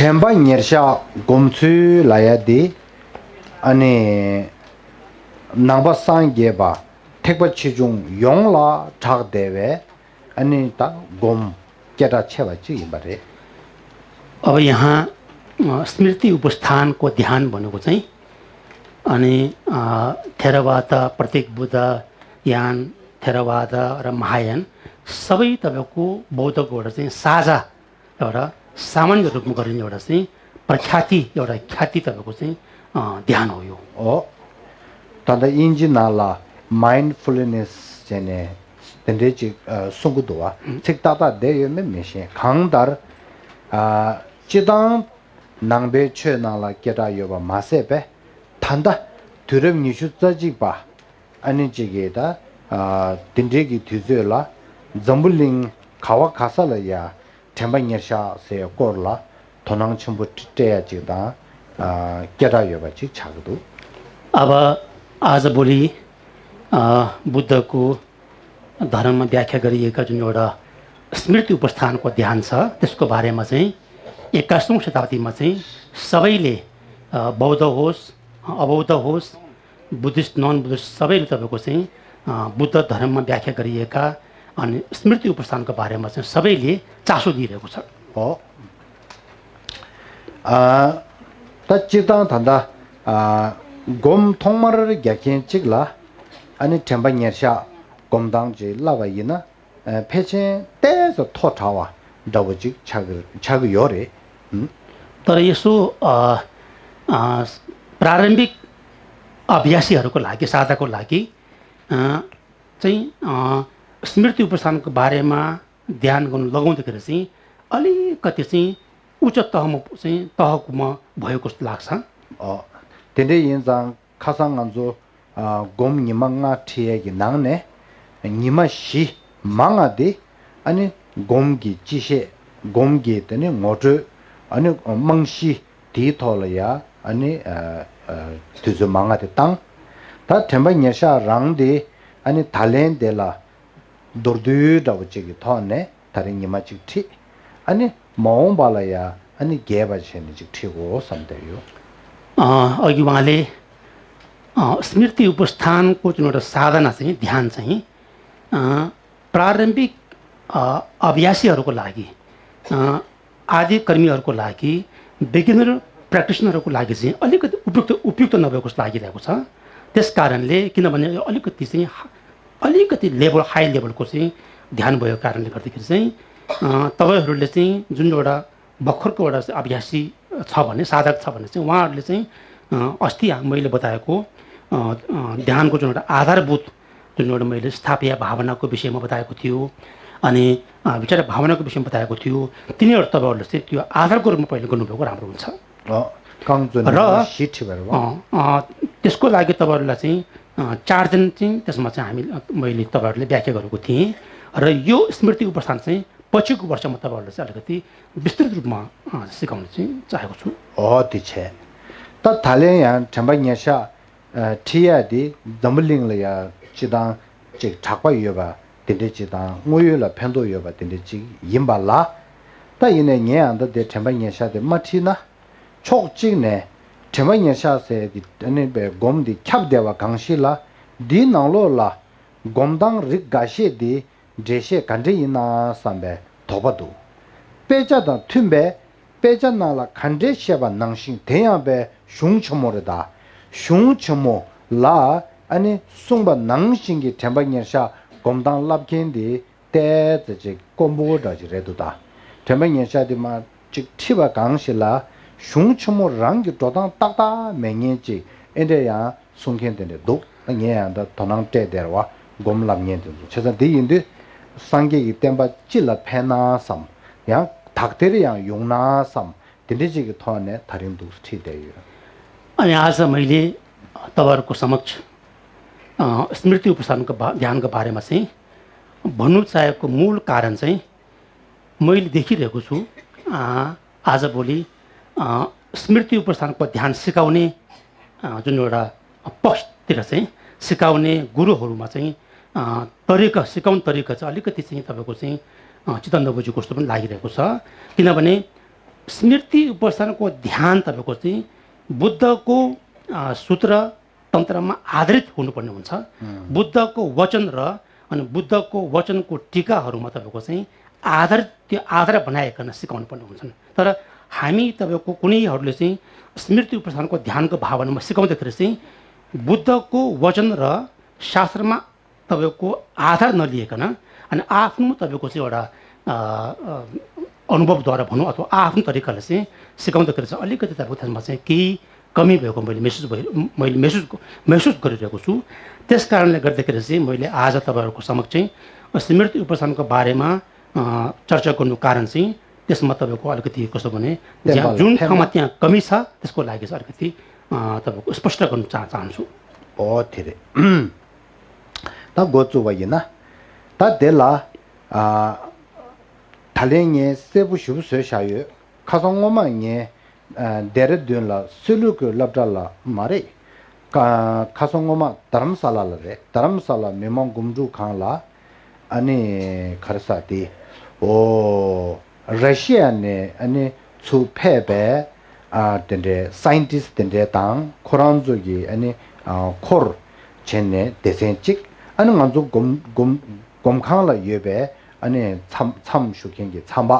쳔바 녀샤 곰츠 라야디 아니 나바 상게바 택바 치중 용라 작대वे 아니 तागोम केटा छेवा चाहिँ बारे अब यहाँ स्मृति उपस्थान को ध्यान भनेको चाहिँ अनि थेरवाद प्रतीक बुद्ध यान थेरवाद र महायान सबै तपाईको बौद्धको एउटा चाहिँ साझा एउटा सामान्य रूपमा गरिने एउटा चाहिँ प्रख्याति एउटा ख्याति तपाईको चाहिँ ध्यान हो यो तदा इन्जिनाला माइन्डफुलनेस चाहिँ tendeji sungudwa chiktata de me meshe khangdar chidang nangbe che nala keta yoba masebe thanda thurem nishu tsaji ba ani jige da tindegi thuzela zambuling khawa khasala ya themba nyasha se korla thonang chimbu teya jida keta yoba chi chagdu अब आजभोलि बुद्धको धर्ममा व्याख्या गरिएका जुन एउटा स्मृति उपस्थानको ध्यान छ त्यसको बारेमा चाहिँ 21औं शताब्दीमा चाहिँ सबैले बौद्ध होस् अबौद्ध होस् बुद्धिस्ट नन बुद्धिस्ट सबैले तपाईको चाहिँ बुद्ध धर्ममा व्याख्या गरिएका अनि स्मृति उपस्थानको बारेमा चाहिँ सबैले चासो दिइरहेको छ हो तच्चिता धन्दा गोम थोंमार ग्याकेन चिगला अनि थेम्बा न्यार्शा गोमदाङ जे लावाइना फेचे तेज थोठावा दवजिक छग योरे तर यसो प्रारम्भिक अभ्यासीहरूको लागि साधाको लागि चाहिँ स्मृति उपस्थानको बारेमा ध्यान गर्नु लगाउँदाखेरि चाहिँ अलिकति चाहिँ उच्च तहमा चाहिँ तहकोमा भएको जस्तो लाग्छ तेरे यिनजाङ खासाङ अन्जो गोम निमंगा थिएगी नाङने निमा शी मांगा दे अनि गोमगी चिसे गोमगी तने मोटो अनि मंगशी ती थोलया अनि तुजो मांगा दे ताङ ता थेम्बा न्याशा राङ दे अनि थालेन देला दुर्दु दवचेगी थने तारे निमा चिठी अनि मौं बालाया अनि गेबा छेनि चिठी हो सम्देयो अघि उहाँले स्मृति उपस्थानको जुन एउटा साधना चाहिँ ध्यान चाहिँ प्रारम्भिक अभ्यासीहरूको लागि आदि कर्मीहरूको लागि बिगिनर प्र्याक्टिसनरहरूको लागि चाहिँ अलिकति उपयुक्त नभएको जस्तो लागिरहेको छ त्यसकारणले किनभने अलिकति चाहिँ अलिकति लेभल हाई लेभलको चाहिँ ध्यान भएको कारणले गर्दाखेरि चाहिँ तपाईहरूले चाहिँ जुन एउटा भर्खरको एउटा अभ्यासी छ भने साधक छ भने चाहिँ उहाँहरूले चाहिँ अस्ति मैले बताएको ध्यानको जुन एउटा आधारभूत जुन एउटा मैले स्थापना भावनाको विषयमा बताएको थियो अनि विचार भावनाको विषयमा बताएको थियो तिनीहरू तपाईहरुले चाहिँ त्यो आधारको रूपमा पहिले गर्नुभएको राम्रो हुन्छ र त्यसको लागि तपाईहरुलाई चाहिँ 4 दिन चाहिँ त्यसमा चाहिँ मैले तपाईहरुले व्याख्या गरेको थिएँ र यो स्मृति उपस्थान चाहिँ पछिको वर्षमा तपाईहरुले चाहिँ अलिकति विस्तृत रूपमा सिकाउन चाहिँ चाहेको छु दिछे त थाले यहाँ ठम्बा न्याशा ठियादि दमलिङ या चिदा चिक ठाक्पा योबा तिन्दे चिदा मुयुला फेन्दो योबा तिन्दे चि यिम्बाला त यिने न्या अन्द दे ठम्बा न्याशा दे मठिना छोक चिने ठम्बा न्याशा से अनि बे गोम दि ख्याप देवा गांसिला दि नंगलोला गोमदाङ रिक गाशे दि जेशे कन्डे इना साम्बे थोबदु पेजा द थुम्बे पेजा नाला खन्डे शेबा नंसिङ थेयाबे 슝초모르다 슝초모 라 아니 송바 낭싱기 템방녀샤 곰당 랍켄디 때지 꼼보다지 레도다 템방녀샤디마 직티바 강실라 슝초모 랑기 도당 딱다 맹년지 엔데야 송켄데도 냥야다 도낭 때데와 곰랍년도 저자 디인데 상계기 템바 찔라 페나삼 야 닥테리야 용나삼 딘데지기 토네 다림도 스티데요 अनि आज मैले तपाईहरुको समक्ष स्मृति उपस्थानको ध्यानको बारेमा चाहिँ भन्नु चाहेको मूल कारण चाहिँ मैले देखिरहेको छु आजभोलि स्मृति उपस्थानको ध्यान सिकाउने जुन एउटा पक्षतिर चाहिँ सिकाउने गुरुहरुमा चाहिँ तरिका सिकाउने तरिका चाहिँ अलिकति चाहिँ तपाईको चाहिँ चित्त नबुझेको जस्तो पनि लागिरहेको छ किनभने स्मृति उपस्थानको ध्यान तपाईँको चाहिँ बुद्धको सूत्र तन्त्रमा आधारित हुनुपर्ने हुन्छ। बुद्धको वचन र अनि बुद्धको वचनको टीकाहरूमा तपाईँको चाहिँ त्यो आधार बनाइकन सिकाउनु पर्ने हुन्छन्। तर हामी तपाईँको कुनैहरूले चाहिँ स्मृति उपस्थानको ध्यानको भावनामा सिकाउँदाखेरि चाहिँ बुद्धको वचन र शास्त्रमा तपाईँको आधार नलिएकन अनि आफ्नो तपाईँको चाहिँ एउटा अनुभवद्वारा भनौँ अथवा आफ्नो तरिकाले चाहिँ सिकाउँदाखेरि चाहिँ अलिकति तपाईँको त्यसमा चाहिँ केही कमी भएको मैले महसुस गरिरहेको छु। त्यस कारणले गर्दाखेरि चाहिँ मैले आज तपाईँहरूको समक्ष चाहिँ स्मृति उपस्थानको बारेमा चर्चा गर्नु कारण चाहिँ त्यसमा तपाईँको अलिकति कस्तो भने जुन ठाउँमा त्यहाँ कमी छ त्यसको लागि चाहिँ अलिकति तपाईँको स्पष्ट गर्न चाहन्छु। धेरै ता गोचु भएन ता देला थालेङे सेबु शुभ सोशायो खसङमा ङे धेरै दिनला सुलुक लब्डाला मारे खसङमा धर्मशाला रे धर्मशाला मेमङ गुम्जु खाला अनि खरसाती ओ रसिया ने अनि छु फेबे दे साइन्टिस्ट दे ताङ खोरान्जुगी अनि खोर छेने देसेन्चिक अनि गजु गमखाला येबे अनि छम सुखेंगे छाम्बा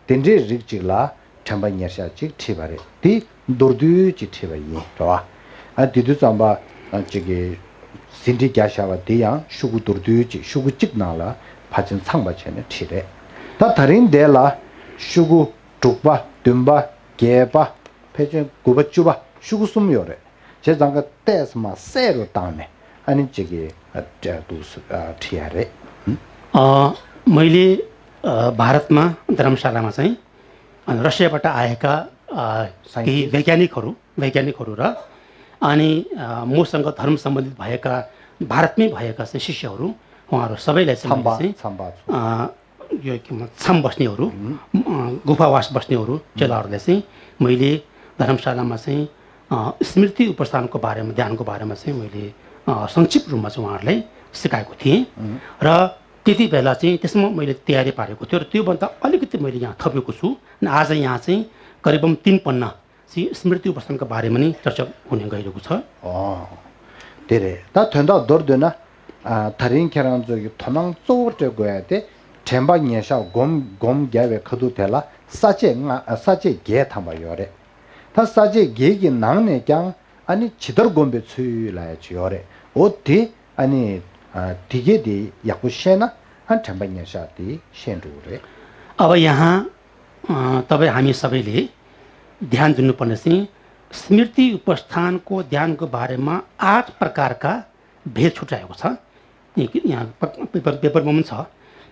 तेन्जे रिकजिला छाम्बा न्यासा चिक थिबारे ति दोर्दु चि थिबाय रवा आ दिदु छाम्बा चिगे सिन्धि ग्यासावा दिया सुगु दोर्दु चि सुगु चिक नाला फाचिन छांबा छेने थिरे ता थरिन देला सुगु टुकबा दुम्बा गेबा फेचे गुबचुबा सुगु सुमयोरे जे जांगा तेसमा सेरो ताने अनि चिगे दुस थियारे मैले भारतमा धर्मशालामा चाहिँ रसियाबाट आएका केही वैज्ञानिकहरू र अनि मसँग धर्म सम्बन्धित भएका भारतमै भएका चाहिँ शिष्यहरू उहाँहरू सबैलाई चाहिँ यो के भन्छ छम बस्नेहरू गुफावास बस्नेहरू चेलाहरूलाई चाहिँ मैले धर्मशालामा चाहिँ स्मृति उपस्थानको बारेमा ध्यानको बारेमा चाहिँ मैले संक्षिप्त रूपमा चाहिँ उहाँहरूलाई सिकाएको थिएँ र त्यति बेला चाहिँ त्यसमा मैले तयारी पारेको थियो र त्योभन्दा अलिकति मैले यहाँ थपेको छु अनि आज यहाँ चाहिँ करिबन 3 पन्ना चाहिँ स्मृति उपस्थानको बारेमा नै चर्चा हुने गइरहेको छ। धेरै ता थन्दा दर्दैन थरिङ खेरान जोगी थनाङ चौटे गएते ठेम्बा न्यासा गम ग्यावे खदु थेला साचे गे थाम्बा योरे ता साचे गे गे नाङने क्याङ अनि छिदर गोम्बे छुलाय छियोरे ओति अनि दिगे दि याकुशेना अनि ठेम्बा न्यासा दि सेन्डुरे। अब यहाँ तपाईँ हामी सबैले ध्यान दिनुपर्ने चाहिँ स्मृति उपस्थानको ध्यानको बारेमा 8 प्रकारका भेद छुट्याएको छ। यहाँ पेपरमा पनि छ।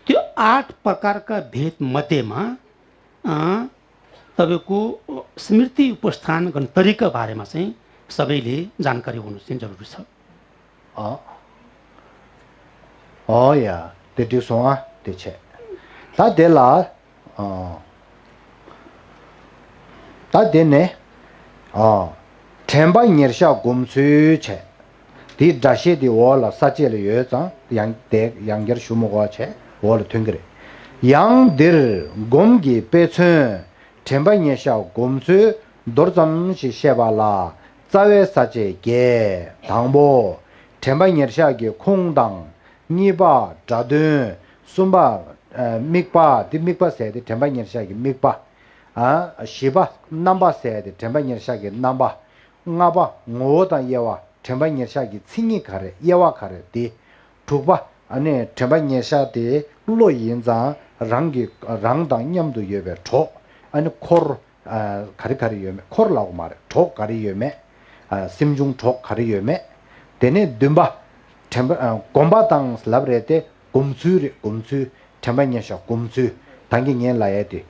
त्यो 8 प्रकारका भेद मध्येमा तपाईँको स्मृति उपस्थान गर्ने तरिका बारेमा चाहिँ सबैले जानकारी हुनु चाहिँ जरुरी छ। या त्यो सोआ त्यसै ता देला ता देने ठेम्बा न्यर्शा गुम्सु छे ती दाशे दि वाला साचेले यचा यांगर शुमगवा छे वाला थुंगरे yang dir gomgi pechen ठेम्बा न्यर्शा गुम्सु दोरजम शि शेबाला चावे साचे गे धांबो ठेम्बा न्यर्शा गे खोंदांग निबा जादुन सुम्बा मिकपा दिमिकपा से ठेम्बा न्यर्शा गे मिकपा शिबा नंबा से ठेम्बा न्यर्शा गे नंबा ngaba ngoda yewa ठेम्बा न्यर्शा गे छिंगी खारे yewa खारे दि ठुबा अने ठेम्बा न्यर्शा दे लो यिनजा रंगी रंगदा न्यमदु येबे ठो अने खोर खारी येमे खोर लाग मारे ठो खारी येमे सिमजुंग ठो खारी येमे देने दुम्बा ठेम्बा गोम्बा तांग स्लाबरेते गुमसु ठेम्बा न्यर्शा गुमसु 당기 년 라야디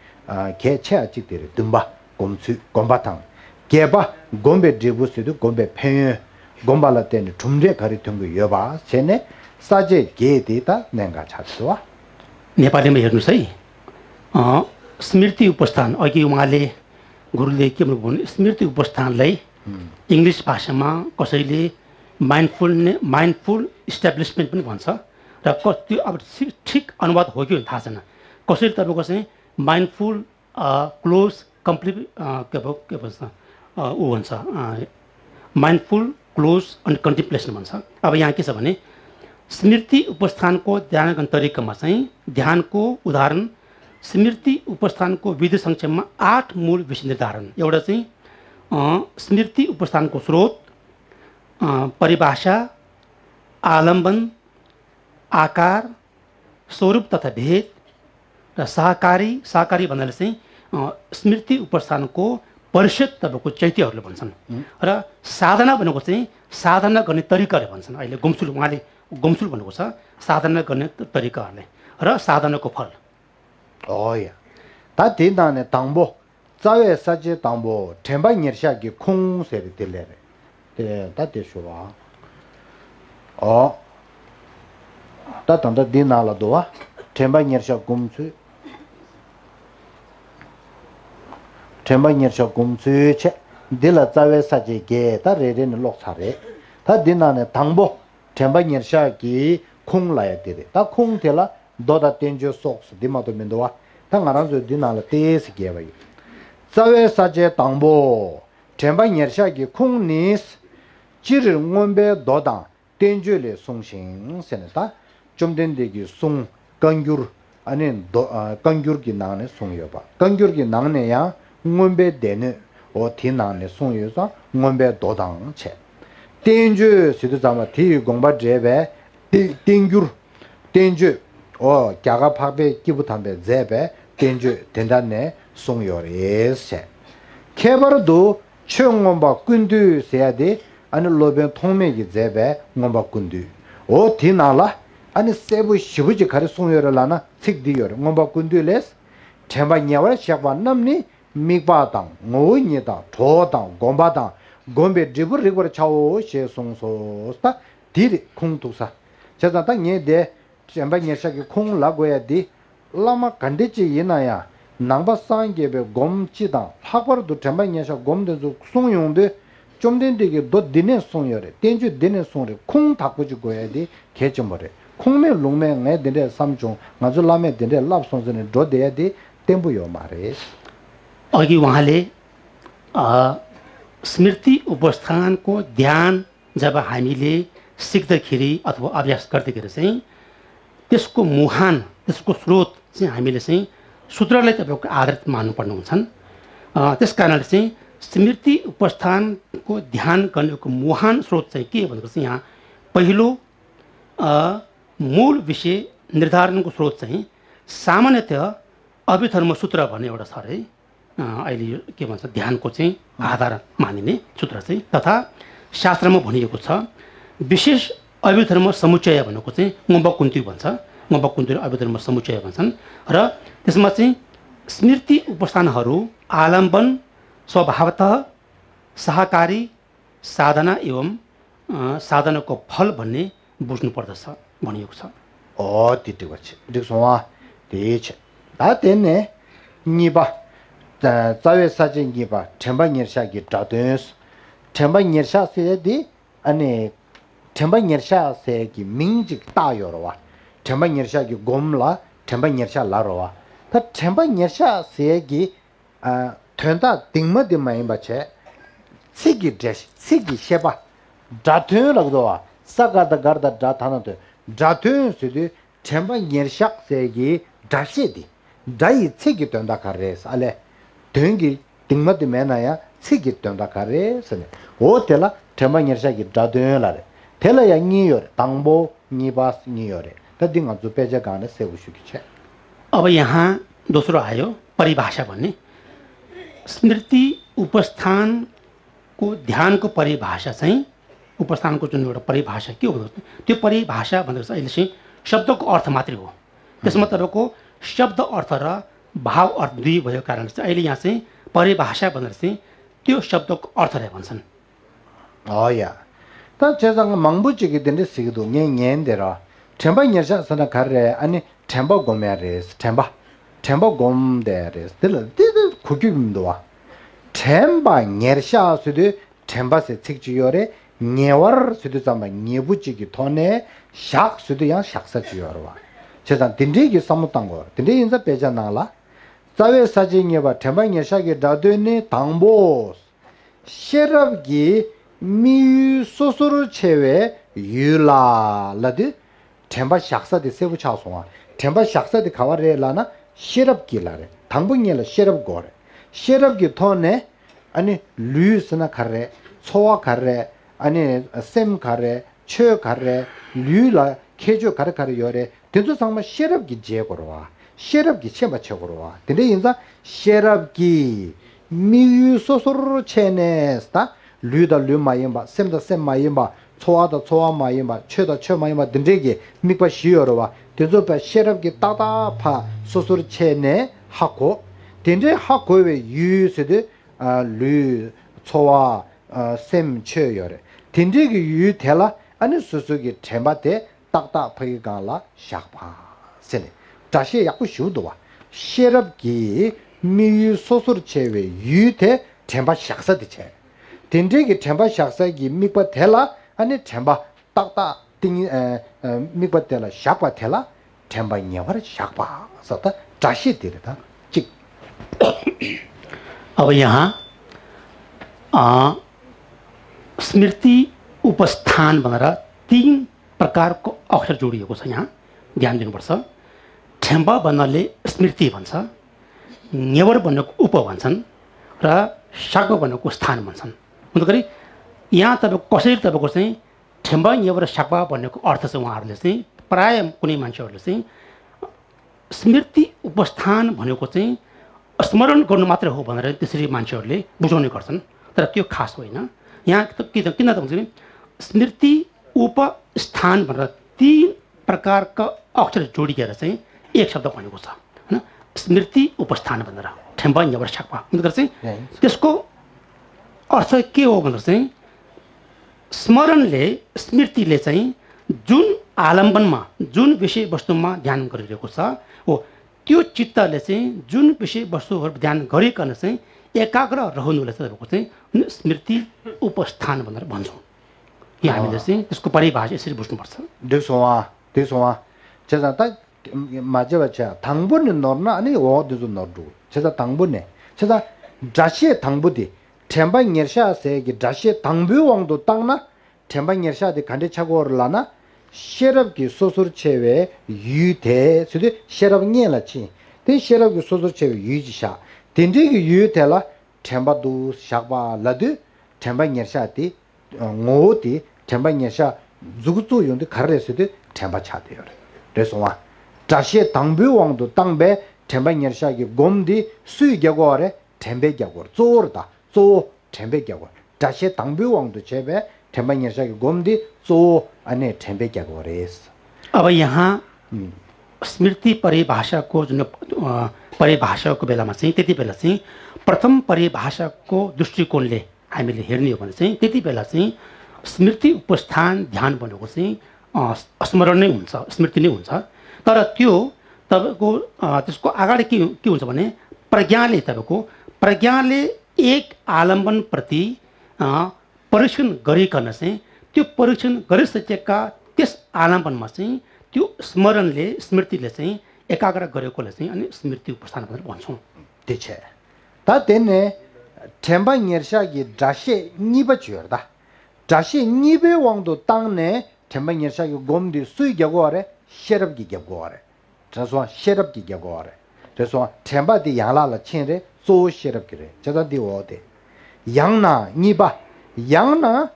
개체 아직들이 듬바 곰수 곰바탕 개바 곰베 디부스도 곰베 팽 곰발라 때는 둠제 가리 둥거 여봐 쟤네 사제 개데다 내가 찾도와 नेपालीमा हेर्नुस् है स्मृति उपस्थान अघि उहाँले गुरुले के भन्नु स्मृति उपस्थानलाई इंग्लिश भाषामा कसैले माइन्डफुल इस्टाब्लिशमेन्ट पनि भन्छ र त्यो अब ठिक अनुवाद हो कि थाहा छैन। कसैले तपाईको चाहिँ माइन्डफुल क्लोज कम्प्लिट के भन्छ ऊ भन्छ माइन्डफुल क्लोज अनि कन्टिम्प्लेसन भन्छ। अब यहाँ के छ भने स्मृति उपस्थानको ध्यान गर्ने तरिकामा चाहिँ ध्यानको उदाहरण स्मृति उपस्थानको विधि संक्षेपमा 8 मूल विषय निर्धारण। एउटा चाहिँ स्मृति उपस्थानको स्रोत, परिभाषा, आलम्बन, आकार, स्वरूप तथा भेद र सहकारी भन्नाले चाहिँ स्मृति उपस्थानको परिषद तपाईँको चैत्यहरूले भन्छन् र साधना भनेको चाहिँ साधना गर्ने तरिकाले भन्छन्। अहिले उहाँले गोम्सुल भनेको छ साधना गर्ने तरिकाहरूले र साधनाको फल। 어야 다 된다네 당보 자외 사제 당보 템바 녀샤기 콩세리 들레레 다 되셔와 다 단다 디나라도와 템바 녀샤 곰수 템바 녀샤 곰수 체 딜라 자외 사제게 다 레레는 록사레 다 디나네 당보 템바 녀샤기 콩라야 되데 다 콩텔라 도다 텐조 속스 디마도 mendoa 당가라조 디나라 테스 게바이 자외 사제 당보 템바 녀샤기 콩니스 지르 원베 도다 텐조레 송신 세네다 좀 된데기 송 간규르 아니 간규르기 나네 송여바 간규르기 나네야 원베 되네 어티나네 송여서 원베 도당 체 텐조 시도자마 티 공바 제베 텐규르 텐조 갸가 파베 기부탄베 제베 텐주 된다네 송요레세 케버도 최응원바 군두 세야데 아니 로벤 통메기 제베 응원바 군두 오 디나라 아니 세부 시부지 가리 송요라나 틱디요 응원바 군두레스 템바 냐와 샤바 남니 미바당 오이니다 조당 곰바당 곰베 드부 리고 차오 셰송소스타 디리 콩투사 제자다 녜데 템바 녀샤기 콩 라고야디 라마 간데치 이나야 남바상게베 곰치다 학버도 템바 녀샤 곰데조 송용데 좀 된데게 도 디네 송여레 텐주 디네 송레 콩 닦고지 고야디 개점버레 콩메 롱메 네 데데 삼종 마주 라메 데데 랍송즈네 도데야디 템부요 마레 अघि उहाँले स्मृति उपस्थानको ध्यान जब हामीले सिक्दाखेरि अथवा अभ्यास गर्दाखेरि चाहिँ त्यसको मुहान त्यसको स्रोत चाहिँ हामीले चाहिँ सूत्रलाई तपाईँको आधारित मान्नुपर्ने हुन्छन्। त्यसकारणले चाहिँ स्मृति उपस्थानको ध्यान गर्नेको मुहान स्रोत चाहिँ के भनेको चाहिँ यहाँ पहिलो मूल विषय निर्धारणको स्रोत चाहिँ सामान्यतः अभिधर्म सूत्र भन्ने एउटा छ अरे अहिले के भन्छ ध्यानको चाहिँ आधार मानिने सूत्र चाहिँ तथा शास्त्रमा भनिएको छ विशेष अभिधर्म समुच्चय भनेको चाहिँ मोबकुन्ती भन्छ मोबकुन्ती अभिधर्म समुच्चय भन्छन् र त्यसमा चाहिँ स्मृति उपस्थानहरू आलम्बन स्वभावतः सहकारी साधना एवं साधनाको फल भन्ने बुझ्नु पर्दछ भनिएको छ। त्यति दिक्सोवा त्यही 다 됐네 니바 자외 사진 기바 템바녀샤기 따든스 템바녀샤세디 아니 템바녀샤세기 민직 따요로와 템바녀샤기 곰라 템바녀샤 라로와 다 템바녀샤세기 된다 딩마디 마임바체 시기 데시 시기 셰바 다튼라고도와 사가다 가르다 다타나데 다튼스디 템바녀샤세기 다시디 다이 책이 된다 가레스 알레 등기 등마디 매나야 책이 된다 가레스 오텔라 테마녀샤기 다든라레 텔라야 니요 당보 니바스 니요레 तदिंगा जो पेजा गाने से उशुकी छ। अब यहाँ दोस्रो आयो परिभाषा भन्ने स्मृति उपस्थानको ध्यानको परिभाषा चाहिँ उपस्थानको जुन एउटा परिभाषा के हो त्यो परिभाषा भनेको चाहिँ अहिले चाहिँ शब्दको अर्थ मात्रै हो। त्यसमा तपाईको शब्द अर्थ र भाव अर्थ दुई भएको कारणले चाहिँ अहिले यहाँ चाहिँ परिभाषा भनेर चाहिँ त्यो शब्दको अर्थलाई भन्छन्। या त 제가 망부지기 된데 시기도 녜녜데라 템바 녀샤서나 가래 아니 템바 고메레스 템바 곰데레스 들 고규임도 와 템바 녀샤스도 템바세 책지요레 녀월 수도 잠바 녀부지기 돈에 샥 수도 양 샥사 지요로 와 제가 딘디기 삼무탄 거 딘디 인자 빼잖아라 자외 사진이바 템바냐샤게 다되네 당보스 셰럽기 미 소소르 체외 유라라드 템바 샥사데 세부 차송아 템바 샥사데 가와레라나 셰럽기라레 당분이라 셰럽고레 셰럽기 토네 아니 류스나 가레 소와 가레 아니 셈 가레 쳐 가레 류라 케조 가레 가레 요레 된조 상마 셰럽기 제고로와 셰럽기 쳔바 쳐고로와 근데 인자 셰럽기 미유 소소르 체네스타 류다 류마이마 셈다 셈마이마 초와다 초와마이마 쳐다 쳐마이마 된데기 미과 시여로와 된조바 셰럽기 따다파 소소르 체네 하고 된데 하고에 유스데 류 초와 셈 쳐요레 된데기 유 텔라 아니 소소기 템바테 딱딱 파이가라 샤파 세네 다시 약고 쉬우도와 셰럽기 미 소소르 체외 유테 템바 샥사디 체 된데기 템바 샥사기 미과 텔라 아니 템바 딱딱 띵 미과 텔라 샤파 텔라 템바 녀버 샤파 서다 다시 되다 직 अब यहाँ स्मृति उपस्थान भनेर 3 प्रकारको अक्षर जोडिएको छ यहाँ ध्यान दिनुपर्छ ठेम्बा भन्नाले स्मृति भन्छ नेवर भनेको उप भन्छन् र शाक भनेको स्थान भन्छन् अन्तखेरि यहाँ तपाईको कसरी तपाईको चाहिँ ठेम्बा नेवर शाक्बा भनेको अर्थ चाहिँ उहाँहरूले चाहिँ प्राय कुनै मान्छेहरूले चाहिँ स्मृति उपस्थान भनेको चाहिँ स्मरण गर्नु मात्र हो भनेर त्यसरी मान्छेहरूले बुझाउने गर्छन् तर त्यो खास होइन यहाँ किन त भन्छ नि स्मृति उपस्थान भनेर 3 प्रकारका अक्षर जोडिएर चाहिँ एक शब्द बनेको छ हैन स्मृति उपस्थान भनेर ठेम्बा नेवर शाक्बा भनेर चाहिँ त्यसको अर्थ के हो भनेर चाहिँ स्मरणले स्मृतिले चाहिँ जुन आलम्बनमा जुन विषय वस्तुमा ध्यान गरिरहेको छ हो त्यो चित्तले चाहिँ जुन विषय वस्तुहरू ध्यान गरिकन चाहिँ एकाग्र रहनुले चाहिँ चाहिँ स्मृति उपस्थान भनेर भन्छौँ यहाँ हामीले चाहिँ त्यसको परिभाषा यसरी बुझ्नुपर्छ देशवा 제가 딱 맞아봤자 당분은 너나 아니 어디도 너도 제가 당분에 제가 자시의 당부디 템바잉여샤세기 자시의 당부왕도 땅나 템바잉여샤데 간데차고르라나 셰럽기 소소르체외 유대 수디 셰럽잉여라치 데 셰럽기 소소르체외 유지샤 덴데기 유텔라 템바도 샤바 라드 템바잉여샤디 ngooti tenpa nyesha zugutsu yonde karresede tenpa chadeyo re. Reso wa, jashe tangbyo wangdo tangbe tenpa nyesha ki gomdi sui gyagwa re tenpe gyagwa re, zoor da, zoo tenpe gyagwa re. Jashe tangbyo wangdo chebe tenpa nyesha ki gomdi zoo ane tenpe gyagwa re. अब यहाँ स्मृति परिभाषाको जुन परिभाषाको बेलामा चाहिँ त्यति बेला चाहिँ प्रथम परिभाषाको दृष्टिकोणले हामीले हेर्ने हो भने चाहिँ त्यति बेला चाहिँ स्मृति उपस्थान ध्यान भनेको चाहिँ स्मरण नै हुन्छ स्मृति नै हुन्छ तर त्यो तपाईको त्यसको अगाडि के हुन्छ भने प्रज्ञाले एक आलम्बन प्रति परीक्षण गरिकन चाहिँ त्यो परीक्षण गरिसकेका त्यस आलम्बनमा चाहिँ त्यो स्मरणले स्मृतिले चाहिँ एकाग्र गरेकोले चाहिँ अनि स्मृति उपस्थान भनेर भन्छौँ त्यसै त तेने 템바 녀샤기 자시 니버지어다 자시 니베 왕도 땅내 템바 녀샤기 곰디 수이겨고래 셰럽기 겨고래 저서 셰럽기 겨고래 저서 템바디 양라라 친레 조 셰럽기래 저다디 오데 양나 니바 양나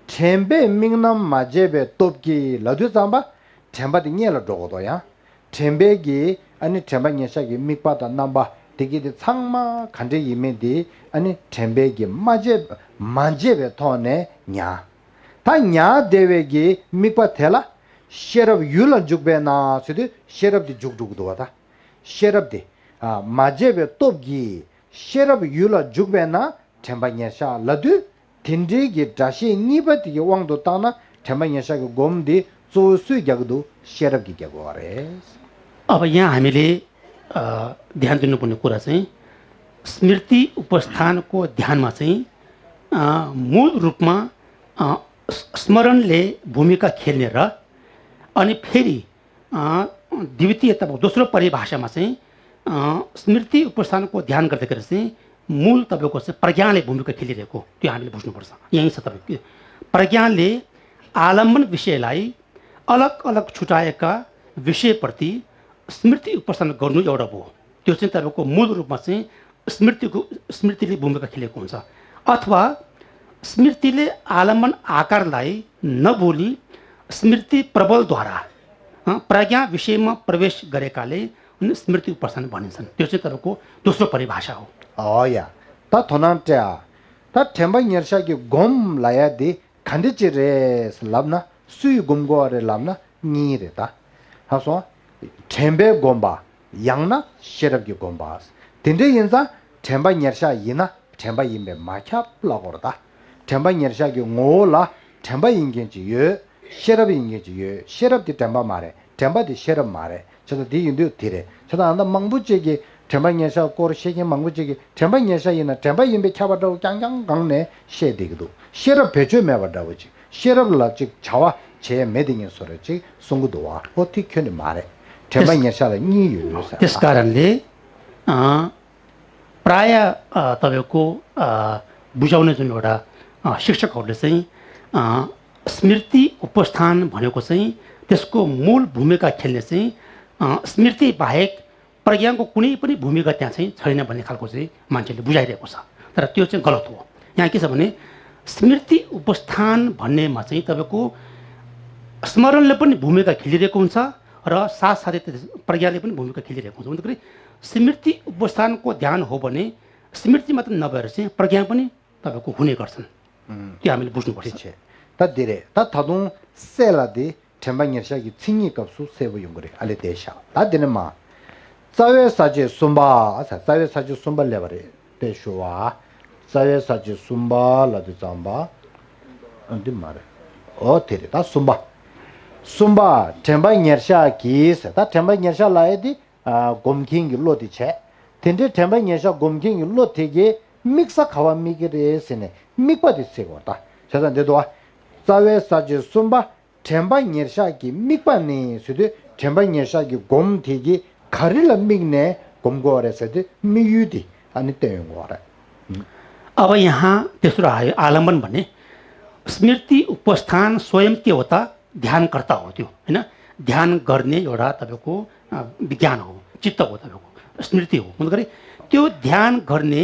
템베 밍남 마제베 톱기 라두잠바 템바디 녀라 도고도야 템베기 아니 템바 녀샤기 미빠다 남바 되게 상마 간제 이메디 아니 템베기 마제베 토네 냐 다냐 데베기 미파텔라 셰럽 율라 죽베나 스디 셰럽디 죽죽도다 셰럽디 마제베 톱기 셰럽 율라 죽베나 템바냐샤 라두 틴디기 다시 니바디 왕도 따나 템바냐샤가 곰디 조수격도 셰럽기 겨고래 अब यहाँ हामीले ध्यान दिनुपर्ने कुरा चाहिँ स्मृति उपस्थानको ध्यानमा चाहिँ मूल रूपमा स्मरणले भूमिका खेल्ने र अनि फेरि द्वितीय दोस्रो परिभाषामा चाहिँ स्मृति उपस्थानको ध्यान गर्दाखेरि चाहिँ मूल तपाईँको चाहिँ प्रज्ञाले भूमिका खेलिरहेको त्यो हामीले बुझ्नुपर्छ। यहीँ छ तपाईँको प्रज्ञाले आलम्बन विषयलाई अलग अलग छुटाएका विषयप्रति स्मृति उपस्थान गर्नु एउटा भयो। त्यो चाहिँ तपाईँको मूल रूपमा चाहिँ स्मृतिले भूमिका खेलेको हुन्छ। अथवा स्मृतिले आलम्बन आकारलाई नबोली स्मृति प्रबलद्वारा प्रज्ञा विषयमा प्रवेश गरेकाले उनी स्मृति उपस्थान भनिन्छन्। त्यो चाहिँ तपाईँको दोस्रो परिभाषा हो। या त थोनाट्या त ठेम्बा न्यर्साकी गोम लायादि खण्डिचिरे लाब्ना सुई गोमगो अरे लाब्ना निरे त हासो ठेम्बे गोम्बा यांगना शेरबकी गोम्बास तिन्डे यन्सा ठेम्बा न्यर्सा यिना ठेम्बा यिम्बे माख्या प्लागोरदा ठेम्बा न्यर्साकी ngोला ठेम्बा यिंगेची यो शेरब यिंगेची यो शेरब दि ठेम्बा मारे ठेम्बा दि शेरब मारे 저도 뒤인도 뒤래 저도 안다 망부지게 템방에서 고르시게 망부지게 템방에서이나 템방인베 캬바도 짱짱 강내 셰디기도 셰럽 배주 매바다오지 셰럽라 즉 자와 제 매딩의 소리지 송구도와 어떻게 말해 템방에서라 니유서 त्यसकारणले प्राय तपाईको बुझाउने जुन एउटा शिक्षकहरूले चाहिँ स्मृति उपस्थान भनेको चाहिँ त्यसको मूल भूमिका खेल्ने चाहिँ स्मृति बाहेक प्रज्ञाको कुनै पनि भूमिका त्यहाँ चाहिँ छैन भन्ने खालको चाहिँ मान्छेले बुझाइरहेको छ। तर त्यो चाहिँ गलत हो। यहाँ के छ भने स्मृति उपस्थान भन्नेमा चाहिँ तपाईँको स्मरणले पनि भूमिका खेलिरहेको हुन्छ र साथसाथै प्रज्ञाले पनि भूमिका खेलिरहेको हुन्छ। भन्दाखेरि स्मृति उपस्थानको ध्यान हो भने स्मृति मात्र नभएर चाहिँ प्रज्ञा पनि तपाईँको हुने गर्छन्। त्यो हामीले बुझ्नुपर्छ। त धेरै त थदुङ सेलादि 템방여샤기 칭이 값수 세부 용거리 알레데샤 다데네마 자외사지 숨바 자외사지 숨바 레버리 대쇼와 자외사지 숨바 라드 잠바 안디 마레 어테리 다 숨바 템방여샤기 다 템방여샤 라에디 곰킹기 로디체 텐데 템방여샤 곰킹기 로테게 믹사 카와미게레스네 믹바디 세고다 자산데도 자외사지 숨바 템바 녀샤기 믹바니 수데 템바 녀샤기 곰티기 가릴라 믹네 곰고레서데 미유디 अनि त्यही हो र। अब यहाँ तेस्रो आयो आलम्बन भन्ने स्मृति उपस्थान स्वयं के हो त ध्यानकर्ता हो। त्यो हैन ध्यान गर्ने एउटा तपाईको विज्ञान हो, चित्त हो, तपाईको स्मृति हो। मतलब त्यो ध्यान गर्ने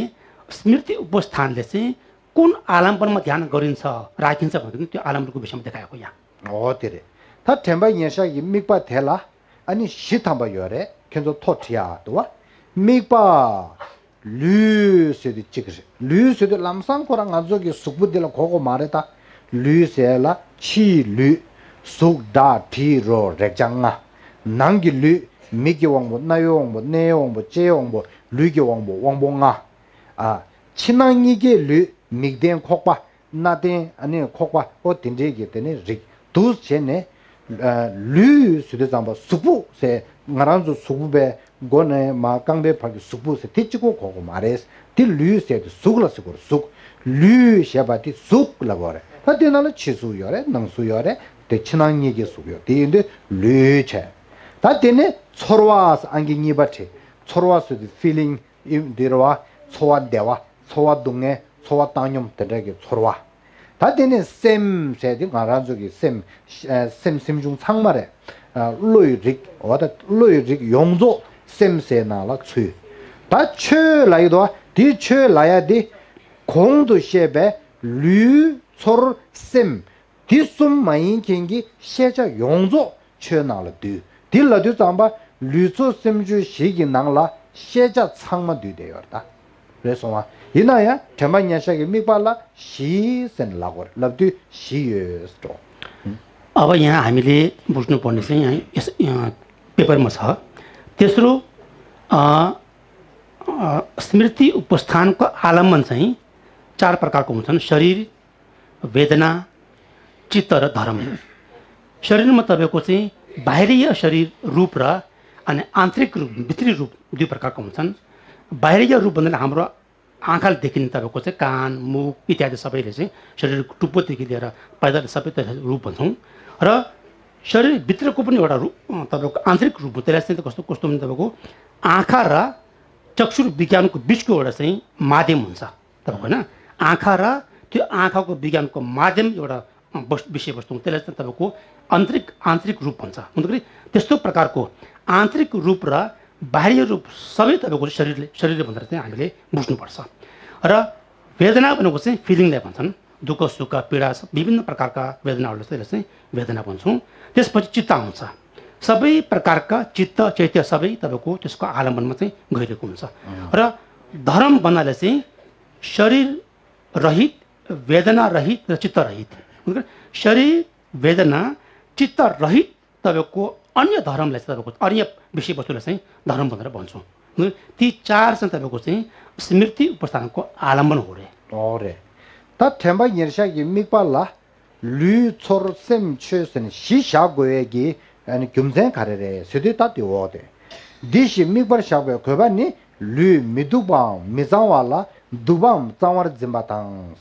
स्मृति उपस्थानले चाहिँ कुन आलम्बनमा ध्यान गरिन्छ राखिन्छ भनेको त्यो आलम्बनको विषयमा देखाएको यहाँ। 어디래 다 템바 녀샤기 믹바 텔라 아니 시탐바 요래 견도 토티야 도와 믹바 류세디 찍으시 류세디 람상코랑 안쪽에 숙부들랑 고고 말했다 류세라 치류 숙다 디로 렉장아 남기류 미기왕보 나요왕보 내용보 제용보 류기왕보 왕봉아 친왕이게 류 믹된 콕바 나데 아니 콕바 어딘데게 되네 릭 두체네 류 수대장바 수부세 나란주 수부베 고네 마강베 파기 수부세 티치고 고고 말레스 딜류세도 수글라스고 수 류샤바티 수글라고래 다데나는 치수요래 능수요래 대친왕이게 수요 데인데 류체 다데네 서로와스 안기니바체 서로와스 필링 임데로와 소와데와 소와동에 소와 땅념 때라게 서로와 다데네 셈 세디 나란족이 셈중 상말에 로이릭 어다 로이릭 용조 셈세나라 추 다추 라이도 디추 라야디 공도 셰베 류솔 셈 디숨 마인 켄기 셰자 용조 쳬나라디 딜라디 잠바 류소 셈주 시기 나라 셰자 창마 뒤되었다. 그래서 이나야 템방야샤기 미발라 시센라고 लब्दु 시여스토 अब यहाँ हामीले बुझ्नुपर्ने चाहिँ यहाँ पेपरमा छ। तेस्रो स्मृति उपस्थानको आलम्बन चाहिँ चार प्रकारको हुन्छन् शरीर वेदना चित्त र धर्म। शरीरमा तपाईको चाहिँ बाहिरीय शरीर रूप र अनि आन्तरिक रूप भित्री रूप दुई प्रकारको हुन्छन्। बाहिरीय रूप भन्दा हाम्रो आँखाले देखिने तपाईँको चाहिँ कान मुख इत्यादि सबैले चाहिँ शरीरको टुप्पोदेखि लिएर पैदाले सबै रूप भन्छौँ। र शरीरभित्रको पनि एउटा रूप तपाईँको आन्तरिक रूप हो त्यसलाई चाहिँ कस्तो कस्तो भने तपाईँको आँखा र चक्षु विज्ञानको बिचको एउटा चाहिँ माध्यम हुन्छ तपाईँको होइन आँखा र त्यो आँखाको विज्ञानको माध्यम एउटा विषयवस्तु हो त्यसलाई चाहिँ तपाईँको आन्तरिक रूप भन्छ भन्दाखेरि त्यस्तो प्रकारको आन्तरिक रूप र बाह्य रूप सबै तपाईँको शरीरले भनेर चाहिँ हामीले बुझ्नुपर्छ र वेदना भनेको चाहिँ फिलिङलाई भन्छन् दुःख सुख पीडा विभिन्न प्रकारका वेदनाहरूले चाहिँ यसलाई चाहिँ वेदना भन्छौँ त्यसपछि चित्त आउँछ सबै प्रकारका चित्त चैत्य सबै तपाईँको त्यसको आलम्बनमा चाहिँ गइरहेको हुन्छ र धर्म भन्नाले चाहिँ शरीर रहित वेदना रहित र चित्त रहित शरीर वेदना चित्त रहित तपाईँको अन्य धर्मलाई चाहिँ तपाईँको अन्य विषयवस्तुलाई चाहिँ धर्म भनेर भन्छौँ ती चार चाहिँ तपाईँको चाहिँ स्मृति उपस्थानको आलम्बन हो रे ता 템바 yershagi mikpala lu chor sem chösen shisha goyegi ani gyumzen karere sudi ta diode dishi mikbar shabe kobani lu miduba mizawala dubam tawar zimbatang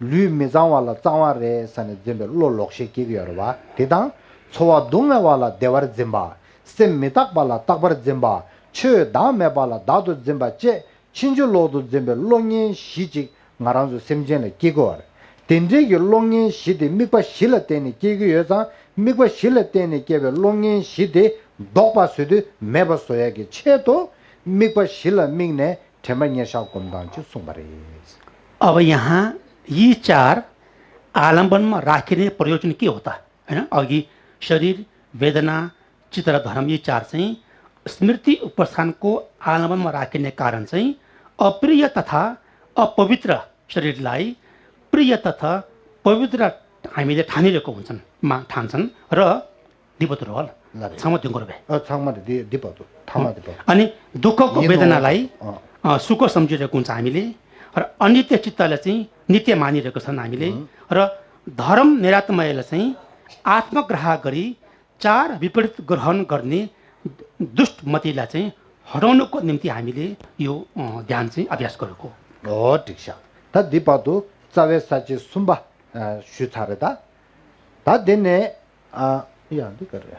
lu mizawala taware sane zimbe lo lokshi kiyorwa tidang chowa dungewala dewar zimba sem mitak bala takbar zimba chö da mebala dadu zimba che chinju lodu zimbe longin shiji ngaranzu semjenle kigor tendrege longin shide mikpa shila teni kigu yoza mikpa shila teni kebe longin shide dokpa sude meba soyage cheto mikpa shila mingne ठेमा Nysa कोमदान छु सुमरे अब यहाँ यी चार आलम्बनमा राखिने प्रयोजन के होता हैन अघि शरीर वेदना चित्त र धर्म यी चार चाहिँ स्मृति उपस्थानको आलम्बनमा राखिने कारण चाहिँ अप्रिय तथा अपवित्र शरीरलाई प्रिय तथा पवित्र हामीले ठानिरहेको हुन्छन् ठान्छन् र दिपत रोल छम दिङ गर्बे छम दिपत थामा दिपत अनि दुःखको वेदनालाई सुख सम्झिरहेको हुन्छ हामीले र अनित्य चित्तलाई चाहिँ नित्य मानिरहेको छन् हामीले र धर्म निरात्मयलाई चाहिँ आत्मग्रह गरी चार विपरीत ग्रहण गर्ने दुष्ट मतिलाई चाहिँ हटाउनको निम्ति हामीले यो ध्यान चाहिँ अभ्यास गरेको हो ठिक छ त दिपतु चावे साची सुम्बा सुछारेदा त दिने या दि गरे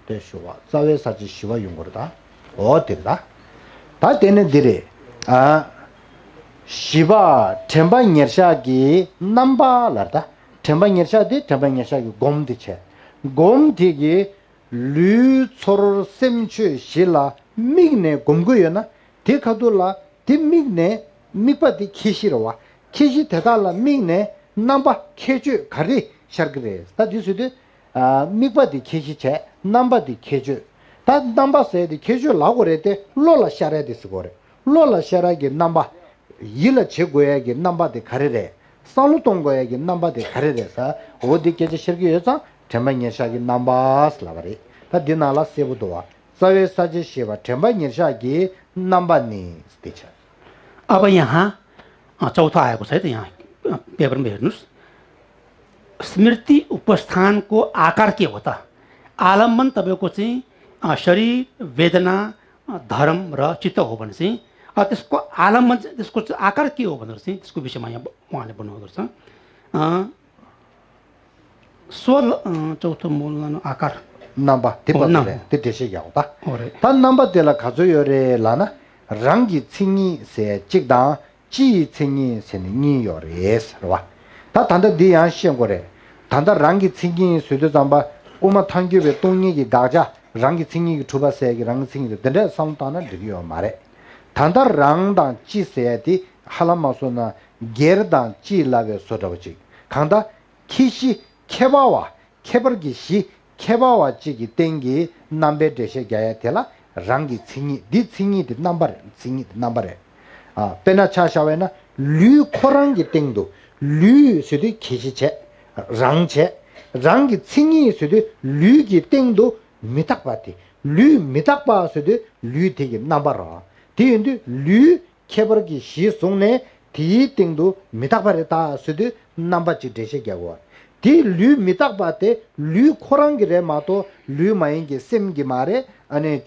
देशवा चावे साची शिवा युङरदा हो दिदा 다 되는 들에 시바 템바 녀샤기 남바라다 템바 녀샤디 템바 녀샤기 곰디체 곰디기 류초르 셈추 실라 미그네 곰고요나 데카돌라 dimmigne mikpati kishirwa kishi tedala migne namba keju kari shargre sta disude mikpati kishi che namba di keju 다 넘버 세디 계주 라고래데 로라 샤라데스 고래 로라 샤라게 넘버 일라 제고야게 넘버데 가래래 살루동고야게 넘버데 가래래서 어디 계지 실기여서 전방예샤게 넘버스 라바리 다 디나라 세부도와 사회사지 시바 전방예샤게 넘버니 스티처 अब यहाँ चौथो आएको छ है त यहाँ पेपरमा हेर्नुस् स्मृति उपस्थानको आकार के हो त आलम्बन तपाईको चाहिँ शरीर वेदना धर्म र चित्त हो भने चाहिँ त्यसको आलम्बन त्यसको आकार के हो भनेर चाहिँ त्यसको विषयमा यहाँ उहाँले भन्नुभएको छ चौथो मूल आकार नम्बर त्यसै याउँदा त नम्बर त्यसलाई खाजो योरे लाना रङ्गी छिङी से चिक्दा ची छिङी से नि योरेस रवा त तन्दा दि यहाँ सिङ गरे तन्दा रङ्गी छिङी सुदो जम्बा उमा थङ्ग्युबे तोङीगी गाजा रंगी चिंगी ठुबा से रंग चिंगी दरे संताना दियो मारे थांदा रंगदा ची सेति हलमासोना गेरदा ची लागे सोदवची खांदा खिशी खेबावा खेबरगी शी खेबावा चिगी तेंगी नंबे देशे गया थेला रंगी चिंगी दि नंबर पेना चाशावेना लु खोरंगी तेंदो लु सुदि खिशी छे रंगी चिंगी सुदि लुगी तेंदो 미탁바티 류 미탁바서도 류 되게 나바라 뒤인데 류 케버기 시송네 뒤띵도 미탁바레다 서도 남바지 되시게고 뒤류 미탁바테 류 코랑기레 마도 류 마인게 셈기 마레 아니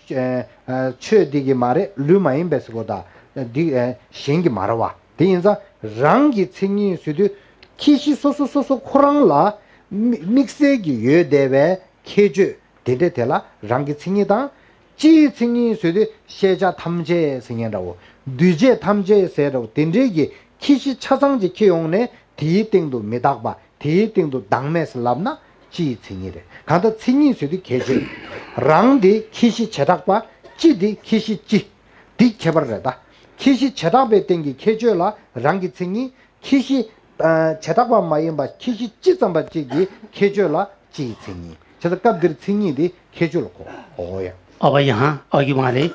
최디기 마레 류 마인 베스고다 디 신기 마라와 뒤인자 랑기 칭이 서도 키시 소소소소 코랑라 믹세기 여대베 케주 데데텔라 랑기 칭이다 지 칭이 수도 세자 탐제 생이라고 뉘제 탐제 세라고 딘데기 키시 차상지 키용네 디땡도 메닥바 디땡도 당메슬랍나 지 칭이래 간다 칭이 수도 계주 랑디 키시 제닥바 찌디 키시 찌 디케버르다 키시 제닥베 땡기 케주라 랑기 칭이 키시 제닥바 마이바 키시 찌sam바 찌기 케주라 지 칭이 저도 값들 칭이디 케주르고 오야 अब यहाँ अघि उहाँले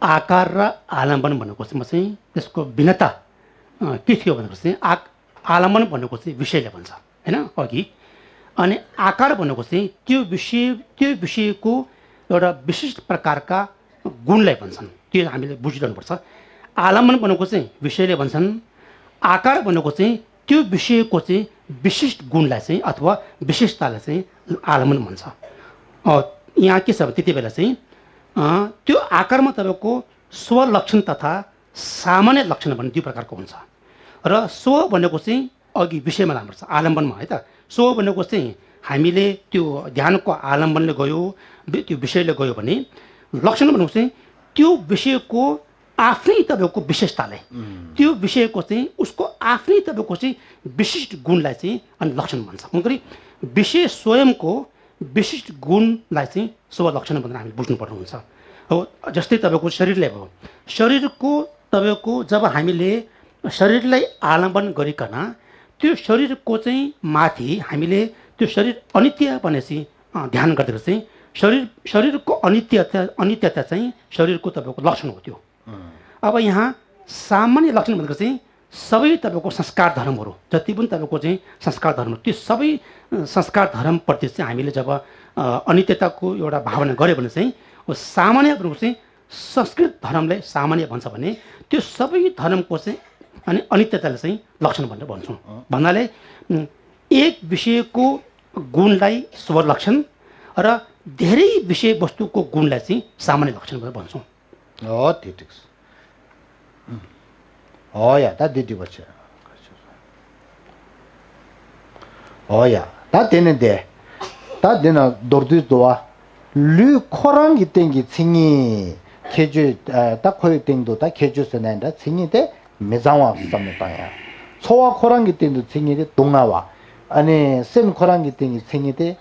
आकार र आलम्बन भनेको चाहिँ त्यसको भिन्नता के थियो भनेको चाहिँ आलम्बन भनेको चाहिँ विषयले भन्छ हैन अघि अनि आकार भनेको चाहिँ त्यो विषयको एउटा विशिष्ट प्रकारका गुणलाई भन्छन् त्यो हामीले बुझिरहनुपर्छ आलम्बन भनेको चाहिँ विषयले भन्छन् आकार भनेको चाहिँ त्यो विषयको चाहिँ विशिष्ट गुणलाई चाहिँ अथवा विशेषतालाई चाहिँ आलम्बन भन्छ यहाँ के छ त्यति बेला चाहिँ त्यो आकारमा तपाईँको स्वलक्षण तथा सामान्य लक्षण भन्ने दुई प्रकारको हुन्छ र स्व भनेको चाहिँ अघि विषयमा लानुपर्छ आलम्बनमा है त स्व भनेको चाहिँ हामीले त्यो ध्यानको आलम्बनले गयो त्यो विषयले गयो भने लक्षण भनेको चाहिँ त्यो विषयको आफ्नै तपाईँको विशेषतालाई त्यो विषयको चाहिँ उसको आफ्नै तपाईँको चाहिँ विशिष्ट गुणलाई चाहिँ अनि लक्षण भन्छ गरी विषय स्वयंको विशिष्ट गुणलाई चाहिँ स्वलक्षण भनेर हामीले बुझ्नुपर्ने हुन्छ हो जस्तै तपाईँको शरीरलाई भयो शरीरको तपाईँको जब हामीले शरीरलाई आलम्बन गरिकन त्यो शरीरको चाहिँ माथि हामीले त्यो शरीर अनित्य भनेपछि ध्यान गर्दा चाहिँ शरीरको अनित्यता चाहिँ शरीरको तपाईँको लक्षण हो त्यो अब यहाँ सामान्य लक्षण भनेको चाहिँ सबै तपाईँको संस्कार धर्महरू जति पनि तपाईँको चाहिँ संस्कार धर्म त्यो सबै संस्कार धर्मप्रति चाहिँ हामीले जब अनित्यताको एउटा भावना गऱ्यो भने चाहिँ सामान्य रूपमा चाहिँ संस्कृत धर्मलाई सामान्य भन्छ भने त्यो सबै धर्मको चाहिँ अनि अनित्यतालाई चाहिँ लक्षण भनेर भन्छौँ भन्नाले एक विषयको गुणलाई स्वलक्षण र धेरै विषयवस्तुको गुणलाई चाहिँ सामान्य लक्षण भनेर भन्छौँ ठिक छ 어야 다 뒤뒤 버쳐 어야 다 되는데 다 되나 도르드도와 류 코랑기 땡기 칭이 계주 딱 코이 땡도 다 계주서낸다 칭이데 매장와 삼다야 소와 코랑기 땡도 칭이데 동아와 아니 셈 코랑기 땡이 칭이데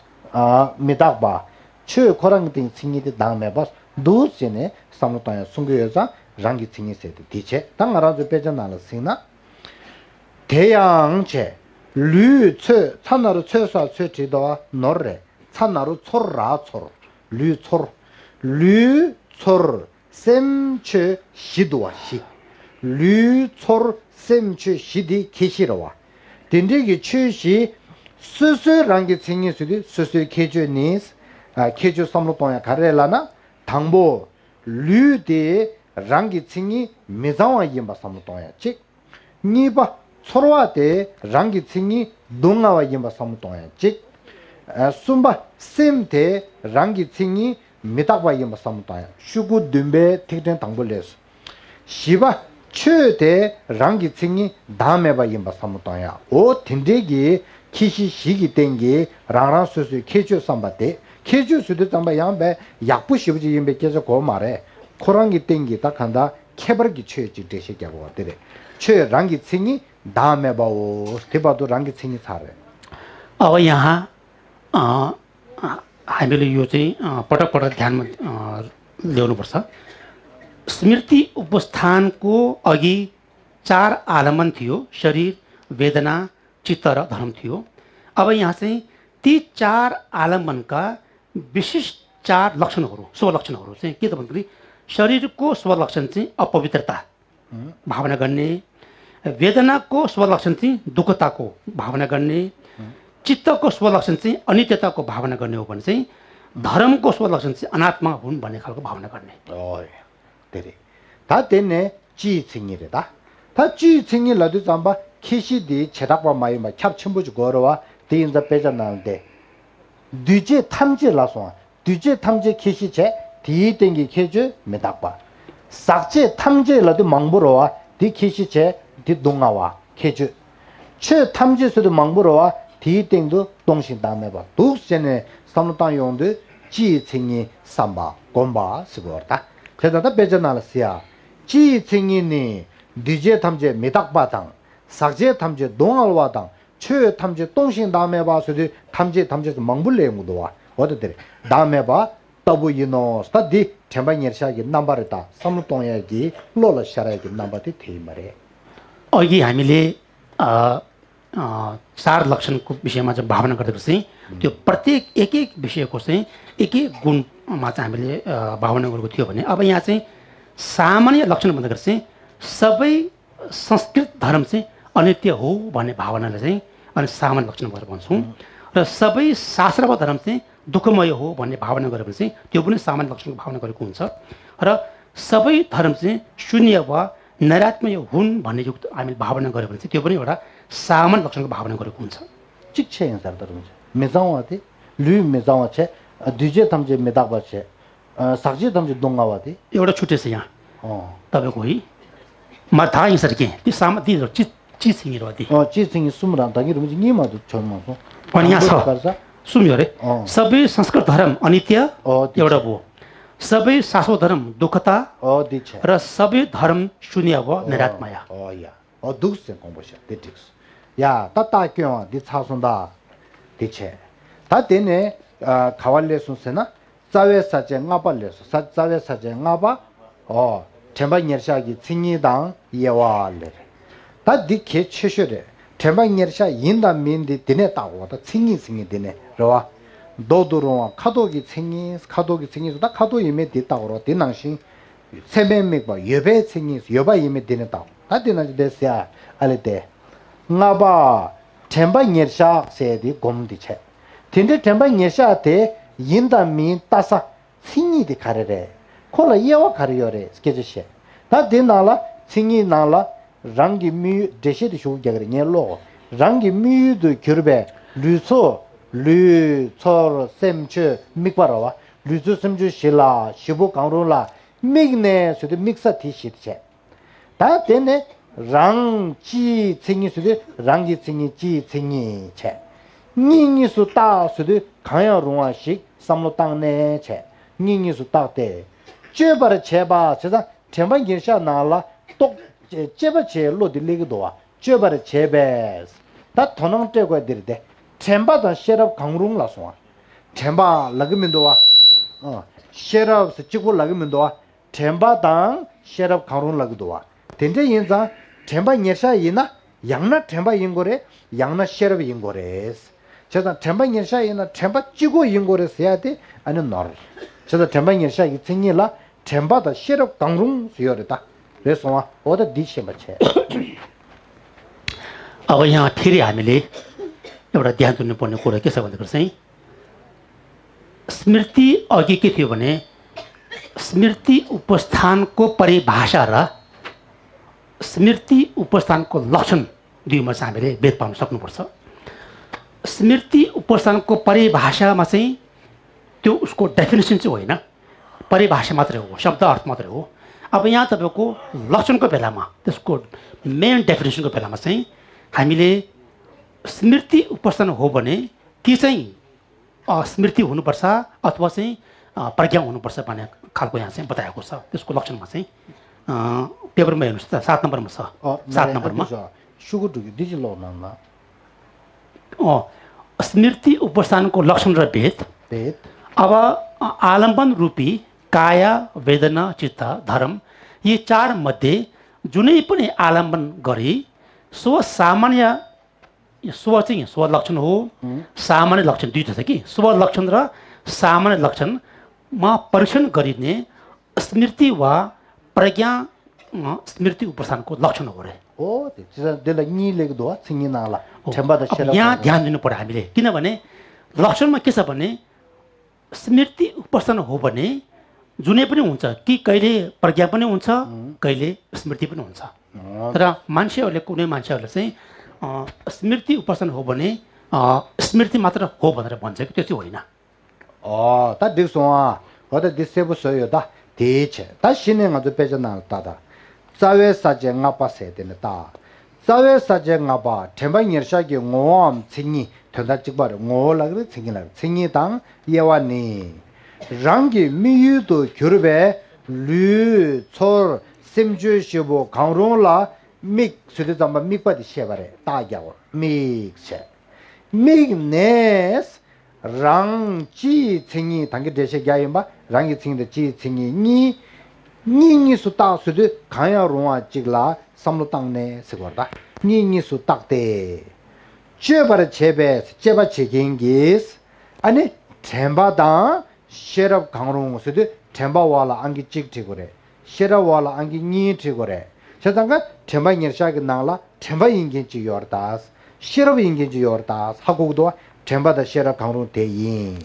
미닥바 추 코랑기 땡 칭이데 당매바 두스네 삼다야 숨겨여자 랑기 칭이세도 디체 당나라도 빼져나는 생나 대양체 류체 찬나로 최사 최지도와 노래 찬나로 초라 초 류초 류초 셈체 시도와 시 류초 셈체 시디 계시로와 딘디기 최시 스스 랑기 칭이세도 스스 계주니스 계주 삼로동야 가래라나 당보 류데 랑기 칭이 미자와 임바 삼도야 직 니바 서로와데 랑기 칭이 동아와 임바 삼도야 직 숨바 셈데 랑기 칭이 미닥와 임바 삼도야 슈구 듬베 틱된 당벌레스 시바 최대 랑기 칭이 다음에바 임바 삼도야 오 딘데기 키시 시기 땡기 랑랑 수수 케주 삼바데 케주 수도 삼바 양배 약부 시부지 임베 계속 고 말해 코랑기 땡기 딱 한다 캐버기 최지 되시게고 왔더래 최 랑기 칭이 다음에 봐오 스테바도 랑기 칭이 살아 अब यहाँ हामीले यो चाहिँ पटक पटक ध्यानमा ल्याउनुपर्छ स्मृति उपस्थानको अघि चार आलम्बन थियो शरीर वेदना चित्त र धर्म थियो अब यहाँ चाहिँ ती चार आलम्बनका विशिष्ट चार लक्षणहरू स्वलक्षणहरू चाहिँ के त भन्दाखेरि शरीरको स्वलक्षण चाहिँ अपवित्रता भावना गर्ने वेदनाको स्वलक्षण चाहिँ दुःखताको भावना गर्ने चित्तको स्वलक्षण चाहिँ अनित्यताको भावना गर्ने हो भने चाहिँ धर्मको स्वलक्षण चाहिँ अनात्मा हुन् भन्ने खालको भावना गर्ने धेरै 다 됐네 지칭이래다 다 지칭이라도 잠바 키시디 체닥바 마이마 캡침부지 거러와 대인자 빼잖는데 뒤제 탐지라서 뒤제 탐지 키시체 디땡기 케주 메닥바 삭제 탐지라도 망부로와 디 키시체 디 동아와 케주 최 탐지서도 망부로와 디땡도 동신 다음에 봐. 두전에 삼로당 용도 지칭이 삼바 곰바 쓰고다. 제가다 배전하라스야. 지칭이니 디제 탐제 메닥바당 삭제 탐제 동알와당 최 탐제 동신 다음에 봐서도 탐제에서 망불레 무도와 어디들 다음에 봐 더부이노 스타디 템바니르샤기 넘버다 삼로동야기 로라 샤라기 넘버디 테이마레 अघि हामीले चार लक्षणको विषयमा चाहिँ भावना गर्दाखेरि चाहिँ त्यो प्रत्येक एक एक विषयको चाहिँ एक एक गुणमा चाहिँ हामीले भावना गरेको थियो भने अब यहाँ चाहिँ सामान्य लक्षण भन्दाखेरि चाहिँ सबै संस्कृत धर्म चाहिँ अनित्य हो भन्ने भावनाले चाहिँ अनि सामान्य लक्षण भनेर भन्छौँ र सबै शास्त्रवा धर्म चाहिँ दुःखमय हो भन्ने भावना गरेर चाहिँ त्यो पनि सामान्य लक्षणको भावना गरेको हुन्छ र सबै धर्म चाहिँ शून्य वा नैरात्मय हुन् भन्ने युक्त हामीले भावना गऱ्यो भने चाहिँ त्यो पनि एउटा सामान्य लक्षणको भावना गरेको हुन्छ चिक्छ यहाँ हुन्छ मेजाउँथे लु मेजाउँ छ दुजे तम्जे मेदाबा छ सक्जे तम्जे दोङ्गावाथे एउटा छुट्टै छ यहाँ तपाईँको है म थाहा यसरी के त्यो ती चिसिङहरू ती चिसिङ सुमरा तगिरु नि निमा छौमा अनि यहाँ छ सुम्यो अरे सबै संस्कृत धर्म अनित्य एउटा भयो सबै शाश्वत धर्म दुःखता र सबै धर्म शून्य व निरात्मय या दुख से 공부셔 데틱스 야 따따껴 디 차선다 디체 다 되네 가왈레 순세나 자외사제 나발레서 자외사제 나바 템바니르샤기 친이당 예와레 다 디케 최셔레 템바니르샤 인담민디 디네 따고다 친이 디네 로와 도도로 카도기 생기서 다 카도 이메 됐다고 되낭신 세면맥 봐 여배 생기서 여바 이메 되는다 다 되나지 됐어야 알때 나바 템바 녀샤 세디 곰디체 텐데 템바 녀샤테 인다미 따사 생이디 가르래 콜라 예와 가르요래 스케지시 다 되나라 생이 나라 랑기 미 데시디 쇼게그래 녀로 랑기 미도 겨베 류소 류, 철, 셈추, mikbarawa, luzu semchu shila, shibu kangrula, migne sude miksa ti shitche. Ta tene rang chi tsingi sude rangi tsingi chi tsingi che. Ningi su ta sude kanya runga shik samlo tangne che. Ningi su ta te. Chebara cheba, cheza tenpa girsha nala tok cheba che lo di ligidowa. Chebara chebes. Ta tonang te kwa dirde. 템바다 셰럽 강릉 라소와 템바 라그민도와 셰럽 찍고 라그민도와 템바당 셰럽 강릉 라그도와 된데 인자 템바 녀샤 이나 양나 템바 인고래 양나 셰럽 인고래스 제가 템바 녀샤 이나 템바 찍고 인고래스 해야 돼 아니 너를 제가 템바 녀샤 이 생일라 템바다 셰럽 강릉 수요래다 그래서 어디 디시 맞체 अब यहाँ फेरि हामीले एउटा ध्यान दिनुपर्ने कुरा के छ भन्दाखेरि चाहिँ स्मृति अघि के थियो भने स्मृति उपस्थानको परिभाषा र स्मृति उपस्थानको लक्षण दुईमा चाहिँ हामीले भेद पाउन सक्नुपर्छ स्मृति उपस्थानको परिभाषामा चाहिँ त्यो उसको डेफिनेसन चाहिँ होइन परिभाषा मात्रै हो शब्द अर्थ मात्रै हो अब यहाँ तपाईँको लक्षणको बेलामा त्यसको मेन डेफिनेसनको बेलामा चाहिँ हामीले स्मृति उपस्थान हो भने के चाहिँ स्मृति हुनुपर्छ अथवा चाहिँ प्रज्ञा हुनुपर्छ भन्ने खालको यहाँ चाहिँ बताएको छ त्यसको लक्षणमा चाहिँ पेपरमा हेर्नुहोस् त 7 नम्बरमा छ 7 नम्बरमा स्मृति उपस्थानको लक्षण र भेद अब आलम्बन रूपी काय वेदना चित्त धर्म यी चार मध्ये जुनै पनि आलम्बन गरी स्व सामान्य स्व चाहिँ स्व लक्षण हो सामान्य लक्षण दुईटा छ कि स्व लक्षण र सामान्य लक्षणमा परीक्षण गरिने स्मृति वा प्रज्ञा स्मृति उपस्थानको लक्षण हो रे यहाँ ध्यान दिनु पर्यो हामीले किनभने लक्षणमा के छ भने स्मृति उपस्थान हो भने जुनै पनि हुन्छ कि कहिले प्रज्ञा पनि हुन्छ कहिले स्मृति पनि हुन्छ तर मान्छेहरूले कुनै मान्छेहरूले चाहिँ स्मृति उपस्थान हो भने स्मृति मात्र हो भनेर भन्छ कि त्यो चाहिँ होइन ता दिसो अ दिसेबु सोयो दा देछ ता सिने ngadu पेजना ता दा चावे साजे ngapa से देन ता Sawe saje ngaba temba nyersha ki ngom tsingi tenda chikbar ngo lagre tsingi lag tsingi tang yewa ni rangi miyu to gyurbe lu chor semju shibo kangrong la mik sude zamba mikpa di shebare ta gyawa mik she mik nes rang chi tsingi tangi deshe gyayimba rangi tsingi de chi tsingi ni su ta sude kanya rungwa chikla samlo tangne sikwarda ni su takde chebara cheba chegengis 아니 템바다 셰럽 강롱 수도 템바와라 안기 찍티고래 셰라와라 안기 니티고래 자당가 템바 인게샤게 나라 템바 인게지 요르다스 셰럽 인게지 요르다스 하고도 템바다 셰럽 강롱 대인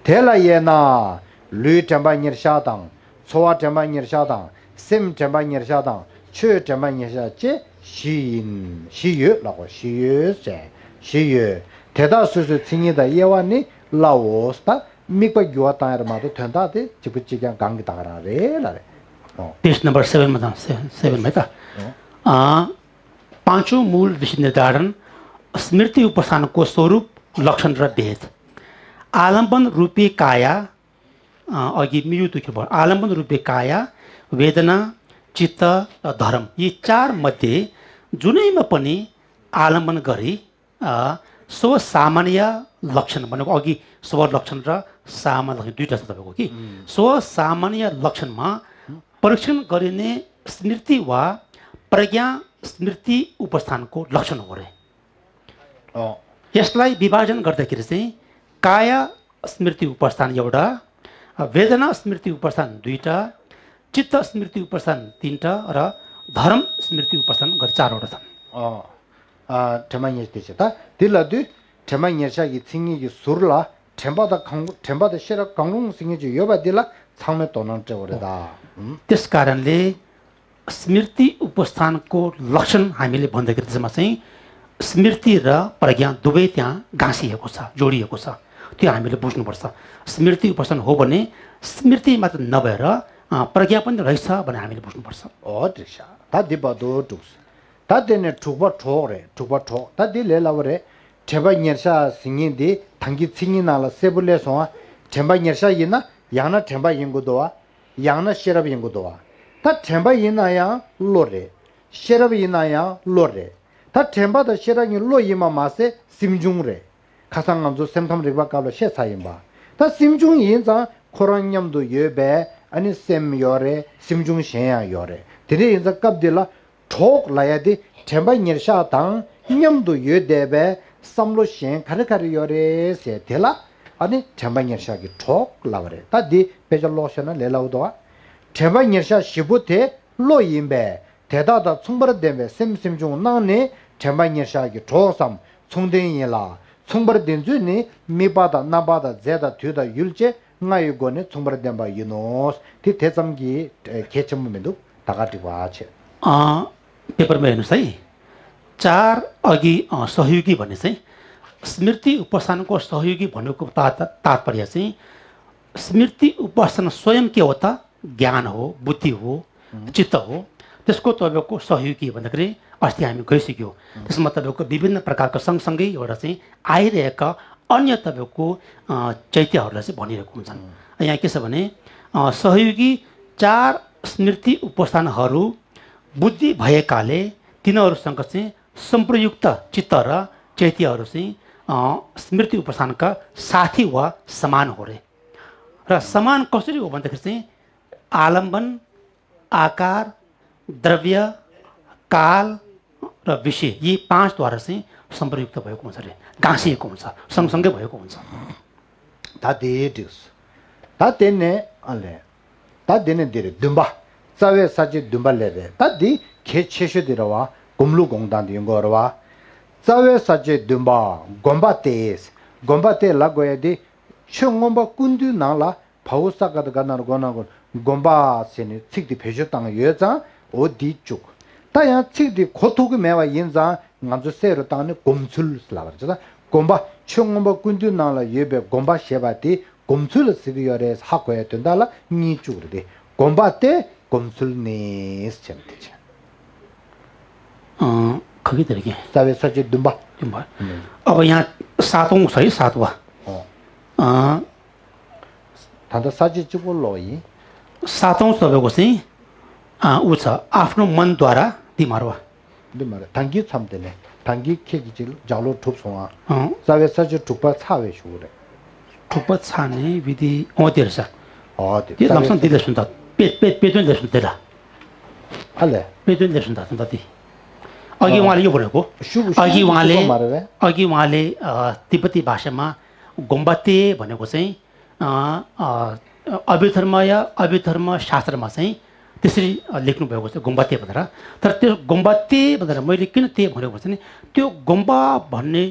텔라예나 류 템바 인게샤당 소와 템바 인게샤당 셈 템바 인게샤당 최 템바 인게샤제 시유라고 시유 대다수수 칭이다 예완이 라오스타 미과 교화타야마도 된다데 지부지경 강기 다가라래 라래 page number 7 में था 7 में था पांचों मूल विषय निर्धारण स्मृति उपस्थान को स्वरूप लक्षण र भेद आलम्बन रूपी काया अघि मृत्यु के भयो आलम्बन रूपी काया वेदना चित्त र धर्म यी चार मध्ये जुनैमा पनि आलम्बन गरी स्व सामान्य लक्षण भनेको अघि स्व लक्षण र सामान्य लक्षण दुईटा छ तपाईको कि स्व सामान्य लक्षणमा परीक्षण गरिने स्मृति वा प्रज्ञा स्मृति उपस्थानको लक्षण हो रे यसलाई विभाजन गर्दाखेरि चाहिँ काया स्मृति उपस्थान एउटा वेदना स्मृति उपस्थान दुईटा चित्त स्मृति उपस्थान तीनटा र धर्म स्मृति उपस्थान गरी चारवटा छन् ठमाइएस्तेछता दिलदु ठमाइएसागी छिङिगी सुरला ठेम्बादा शेरा कांगुङ सिङिजु योबा दिला छाउने तोनन्टे ओरेदा त्यसकारणले स्मृति उपस्थानको लक्षण हामीले भन्दाखेरि त्यसमा चाहिँ स्मृति र प्रज्ञा दुवै त्यहाँ गाँसिएको छ जोडिएको छ त्यो हामीले बुझ्नुपर्छ स्मृति उपस्थान हो भने स्मृति मात्र नभएर प्रज्ञा पनि रहेछ भने हामीले बुझ्नुपर्छ दिशा ता दिबदो टुक्स ता देने ठुबा ठो ता दिले लावरे ठेबा न्यर्सा सिङिदि थांगी छिङि नाला सेबुले सो ठेबा न्यर्सा यिना याना ठेबा यंगुदोवा याना शेरब यंगुदोवा ता ठेबा यिना या लोरे शेरब यिना या लोरे ता ठेबा द शेरग लो यिमा मासे सिमजुङ रे खासाङम जो सेमथम रिबा कालो शे साइमबा ता सिमजुङ यिनजा खोराङयम दो येबे अनि सेम योरे सिमजुङ शेया योरे तिरे यिनजा कबदिला ठोक लायादि ठेबा न्यर्सा ताङ न्यमदो येदेबे samlo shen kare yore se tela ani themba nyersha gi thok lawre ta di peja loshana lelawdo themba nyersha shibute lo yimbe teda da chungbar dembe semsim jung nane themba nyersha gi thosam chungden yela chungbar denju ni mibada nabada zeda thuda yulche ngayu gone chungbar demba yinos ti thesam gi kecham medu tagati wache पेपरमा हेर्नुस् है चार अघि सहयोगी भन्ने चाहिँ स्मृति उपस्थानको सहयोगी भनेको तात्पर्य चाहिँ स्मृति उपस्थान स्वयं के हो त ज्ञान हो बुद्धि हो चित्त हो त्यसको तपाईँको सहयोगी भन्दाखेरि अस्ति हामी गइसक्यो त्यसमा तपाईँको विभिन्न प्रकारका सँगसँगै एउटा चाहिँ आइरहेका अन्य तपाईँको चैत्यहरूलाई चाहिँ भनिरहेको हुन्छन् यहाँ के छ भने सहयोगी चार स्मृति उपस्थानहरू बुद्धि भएकाले तिनीहरूसँग चाहिँ संप्रयुक्त चित्त र चैत्यहरू चाहिँ स्मृति उपस्थानका साथी वा समान हो रे र समान कसरी हो भन्दाखेरि चाहिँ आलम्बन आकार द्रव्य काल र विषय यी पाँचद्वारा चाहिँ संप्रयुक्त भएको हुन्छ रे गाँसिएको हुन्छ सँगसँगै भएको हुन्छ तादेने दिरे दुम्बा चावे साचे दुम्बा लेरे तादि खे छेशो दिरवा गुम्लु गोंगदान दिंगोरवा चावे साचे दुम्बा गोम्बा ते लागोय दि छंगोम्बा कुंदु नाला फाउसा गद गनार गोनागो गोम्बा सेने छिकदि फेजो तांग येजा ओ दि चुक ता या छिकदि खोथुग मेवा यिनजा nganzo sero tane gomchul slavar jada gomba chungomba kundu nala yebe gomba shebati gomchul siriyore hakoya tendala ni churde gomba te gomchul nes chemte खगी तरिके सावे सचे दुम्बा अब यहाँ सातौं छ है सातवा थादा साचे चुको लोई सातौं तपाईँको चाहिँ ऊ छ आफ्नो मनद्वारा तिमारवा दुमारे tangi 참되네 tangi 케기질 자로 톱송아 सावे सचे ठुक्पा छावे शुरे ठुक्पा छाने विधि औतिर छ त्यो यो नक्सन दिले सुन्दा पेटुन ले सुन्दा अलले पेटुन ले सुन्दा ती अघि उहाँले यो भनेको अघि उहाँले तिब्बती भाषामा गोम्बाते भनेको चाहिँ अभिधर्म शास्त्रमा चाहिँ त्यसरी लेख्नु भएको छ गोम्बाते भनेर तर त्यो गोम्बाते भनेर मैले किन ते भनेको भने त्यो गोम्बा भन्ने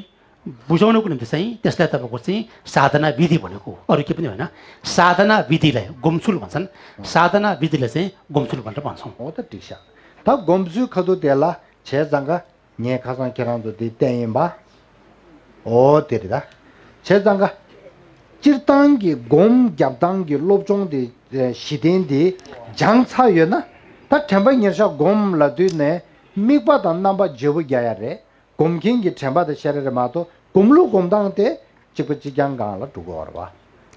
बुझाउनको निम्ति चाहिँ त्यसलाई तपाईँको चाहिँ साधना विधि भनेको अरू के पनि होइन साधना विधिलाई गोम्सुल भन्छन् साधना विधिलाई चाहिँ गोम्सुल भनेर भन्छौँ हो त ठिक छ त गोम्सु खदो देला छे जंगा nye khasang kirang do di tenyin ba o teri da che zanga jirtang gi gom gyabdang gi lobjong di shiden di jang cha yo na ta temba nyersha gom la du ne mikba dan namba jebu gyaya re gom king gi temba da shere re ma to gomlu gomdang te chipu chigyang ga la du go ba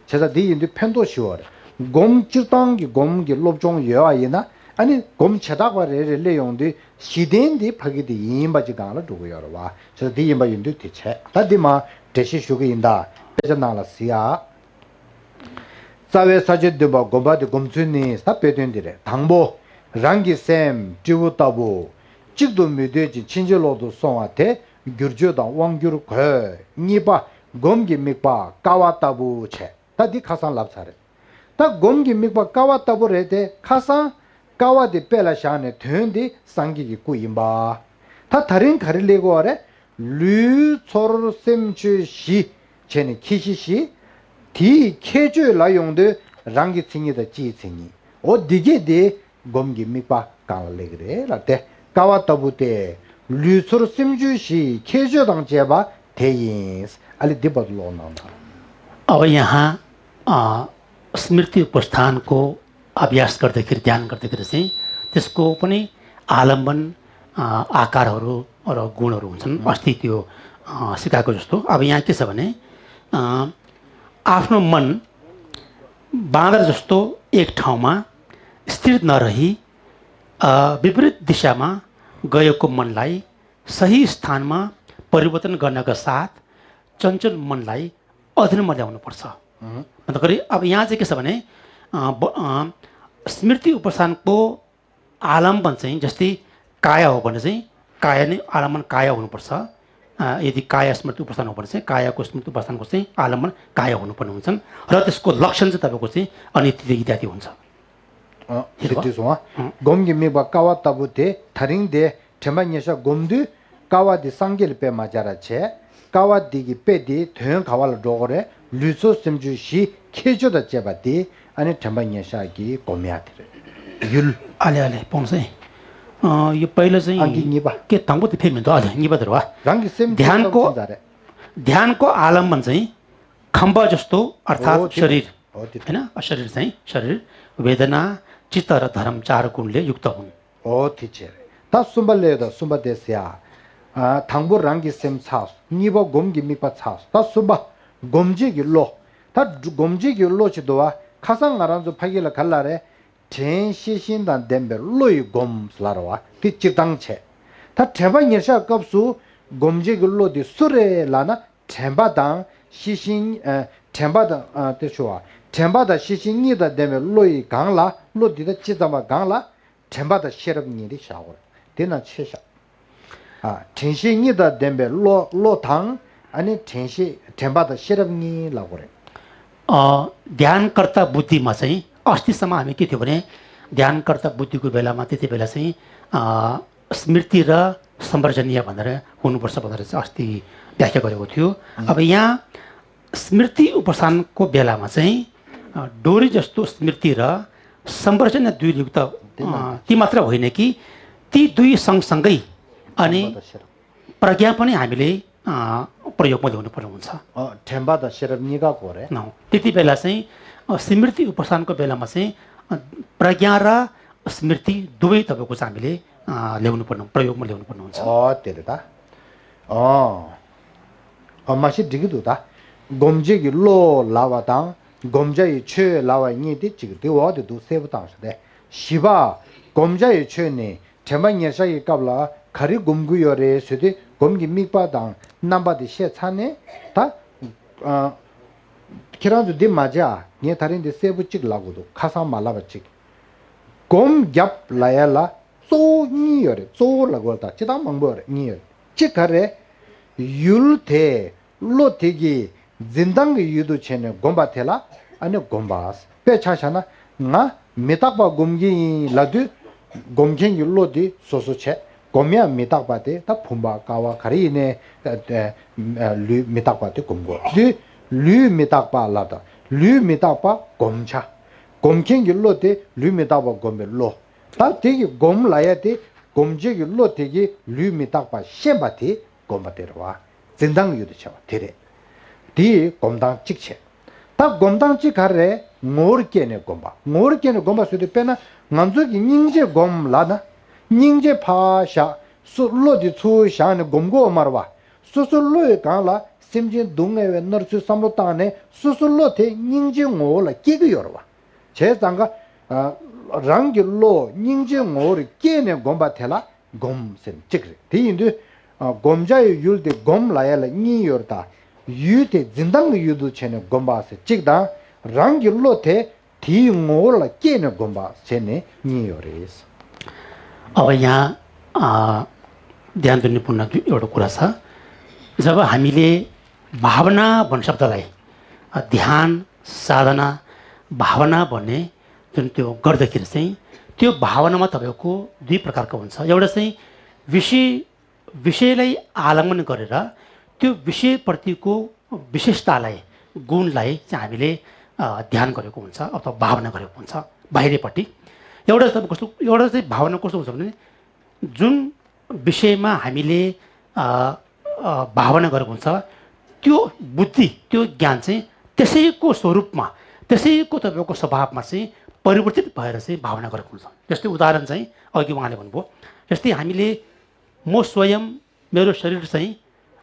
che za di indi pendo shiwo re gom jirtang gi gom gi lobjong yo ayi na 아니 곰 쳐다가 레레 용디 시덴디 파기디 임바지 강을 두고 열어와 저 디임바 인도 대체 다디마 대시 쇼게 인다 배전나라 시야 사회 사제드바 고바디 곰춘니 사페된디레 당보 랑기셈 쥐우따부 직도 미되지 친절로도 송한테 규르조다 왕규르 거 니바 곰기 mik바 까왔다부 체 다디 카산 랍사레 다 곰기 mik바 까왔다부레데 카산 까와디 벨라샤네 튼디 상기기 꾸임바 다 다른 가릴레고 아래 류초르셈주시 제니 키시시 디 케주 라용데 랑기칭이다 지칭이 어디게데 곰기 미파 까발레그레 라테 까와타부테 류초르셈주시 케주당 제바 대인스 알리 디버로나나 अब यहाँ स्मृति उपस्थानको अभ्यास गर्दाखेरि ध्यान गर्दाखेरि चाहिँ त्यसको पनि आलम्बन आकारहरू र गुणहरू हुन्छन् अस्ति त्यो सिकाएको जस्तो अब यहाँ के छ भने आफ्नो मन बाँदर जस्तो एक ठाउँमा स्थिर नरही विपरीत दिशामा गएको मनलाई सही स्थानमा परिवर्तन गर्नका साथ चञ्चल मनलाई अधीनमा ल्याउनुपर्छ भन्दाखेरि अब यहाँ चाहिँ के छ भने स्मृति उपस्थानको आलम्बन चाहिँ जस्तै काया हो भने चाहिँ काया नै आलम्बन काया हुनुपर्छ यदि काया स्मृति उपस्थान हो भने चाहिँ कायाको स्मृति उपस्थानको चाहिँ आलम्बन काया हुनुपर्ने हुन्छन् र त्यसको लक्षण चाहिँ तपाईँको चाहिँ अनित्य इत्यादि हुन्छ गोमगी मिबा कावा ताबुते थरिङदे ठेमा न्यसा गोमदु कावा दि सांगेल पे माजारा छे कावा दिगी पेदि थयं खावाल डोगरे लुसो सिमजु शी खेजोदा जेबादि अनि ठेमा न्यसागी गोम्याथिरे युल आले आले पौंसे यो पहिलो चाहिँ के तंगबो ति फेमिन त आले निबा दरवा रंग सिम ध्यानको आलम्बन चाहिँ खम्बा जस्तो अर्थात शरीर हैन शरीर चाहिँ शरीर वेदना चित्त र धर्म चार गुणले युक्त हुन् ओ थिचे ता सुम्बले द सुम्बदेस्या थांबो रंगी सेम छास निबो गोमगी मिपा छास ता सुबा गोमजी गिल्लो ता गोमजी गिल्लो चिदवा खाsang ngaran zo phagila khallare ten shishin dan dember loi gom slarwa ti chitang che ta theba nyesha kapsu gomje gullo di sure lana themba dang shishin themba da te shwa themba da shishin ni da dember loi gangla lo di da chitama gangla themba da sherab ni ri shawo dena chesha tenshi ni da dember lo tang ani tenshi themba da sherab ni la gore ध्यानकर्ता बुद्धिमा चाहिँ अस्तिसम्म हामी के थियो भने ध्यानकर्ता बुद्धिको बेलामा त्यति बेला चाहिँ स्मृति र संवर्जनीय भनेर हुनुपर्छ भनेर चाहिँ अस्ति व्याख्या गरेको थियो अब यहाँ स्मृति उपस्थानको बेलामा चाहिँ डोरी जस्तो स्मृति र संवर्जनीय दुई युक्त ती मात्र होइन कि ती दुई सँगसँगै अनि प्रज्ञा पनि हामीले प्रयोगमा ल्याउनु पर्ने हुन्छ ठेम्बा द शरब निगा कोरे न त्यति बेला चाहिँ स्मृति उपस्थानको बेलामा चाहिँ प्रज्ञा र स्मृति दुवै तपाईको चाहिँ हामीले ल्याउनु पर्नु प्रयोगमा ल्याउनु पर्नु हुन्छ तेरे다 마시 디기도다 곰제기 로 라와당 곰자의 최 라와 니디 지금 대와도 세부당시대 시바 곰자의 최네 제만예사의 갑라 가리 곰구열에 세대 곰기 밑바당 남바디 셰차네 다 키란도 디 맞아 니 다른데 세부직 라고도 카사 말라바직 곰갑 라야라 소니열에 소라고다 지다 망버래 니열 지가래 율테 로테기 진당 유도 체네 곰바텔라 아니 곰바스 페차샤나 나 메타바 곰기 라드 곰겐 율로디 소소체 곰야 메타바데 다 폼바 가와 가리네 류 메타바데 곰고 류 메타바 라다 류 메타바 곰차 곰겐 율로데 류 메타바 곰벨로 다 되게 곰 라야데 곰제 율로 되게 류 메타바 셴바티 곰바테르와 진당 유도 쳐 데레 디 곰당 찍체 다 곰당 찍하래 모르게네 곰바 수도 빼나 남족이 닝제 곰라나 닝제 파샤 술로디 추샤네 곰고 말와 수술로에 가라 심진 동네에 너스 삼로타네 수술로테 닝제 모라 끼그여와 제장가 랑길로 닝제 모르 깨네 곰바텔라 곰셈 찍래 디인데 곰자의 율데 곰라야라 니여다 유테 진당 유도 체네 곰바세 찍다 랑길로테 디모라 깨네 곰바 체네 니여레스 यहाँ ध्यान दिनुपर्ने एउटा कुरा छ जब हामीले भावना भन्ने शब्दलाई ध्यान साधना भावना भन्ने जुन त्यो गर्दाखेरि चाहिँ त्यो भावनामा तपाईँको दुई प्रकारको हुन्छ एउटा चाहिँ विषयलाई आलम्बन गरेर त्यो विषयप्रतिको विशेषतालाई गुणलाई चाहिँ हामीले ध्यान गरेको हुन्छ अथवा भावना गरेको हुन्छ बाहिरपट्टि एउटा चाहिँ भावना कस्तो हुन्छ भने जुन विषयमा हामीले भावना गरेको हुन्छ त्यो बुद्धि त्यो ज्ञान चाहिँ त्यसैको स्वरूपमा त्यसैको तपाईँको स्वभावमा चाहिँ परिवर्तित भएर चाहिँ भावना गरेको हुन्छ जस्तै उदाहरण चाहिँ अघि उहाँले भन्नुभयो जस्तै हामीले म स्वयं मेरो शरीर चाहिँ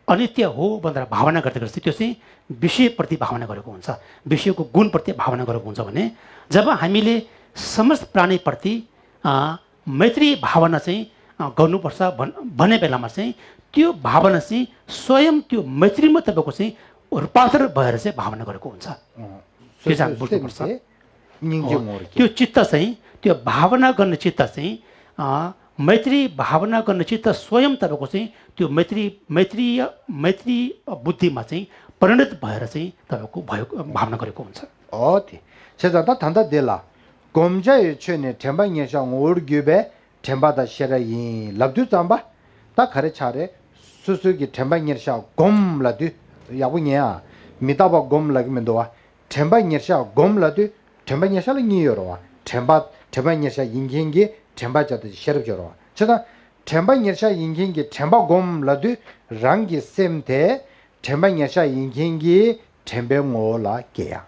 अनित्य हो भनेर भावना गर्दै गर्छ त्यो चाहिँ विषयप्रति भावना गरेको हुन्छ विषयको गुणप्रति भावना गरेको हुन्छ भने जब हामीले समस्त प्राणीप्रति मैत्री भावना चाहिँ गर्नुपर्छ भन्ने बेलामा चाहिँ त्यो भावना चाहिँ स्वयं त्यो मैत्रीमा तपाईँको चाहिँ रूपान्तरण भएर चाहिँ भावना गरेको हुन्छ त्यो चाहिँ बुझ्नुपर्छ त्यो चित्त चाहिँ त्यो भावना गर्ने चित्त चाहिँ मैत्री भावना गर्ने चित्त स्वयं तपाईँको चाहिँ त्यो मैत्री बुद्धिमा चाहिँ परिणत भएर चाहिँ तपाईँको भएको भावना गरेको हुन्छ 세자다 단다 데라 곰자의 최네 템방예상 오르규베 템바다 셰라이 랍두 잠바 다 가르차레 수수기 템방예샤 곰라두 야부냐 미다바 곰라기면도와 템방예샤 곰라두 템방예샤를 니여로와 템방예샤 인경기 템바자도 셰르죠로와 제가 템방예샤 인경기 템바 곰라두 랑기 셈데 템방예샤 인경기 템뱅오라 게야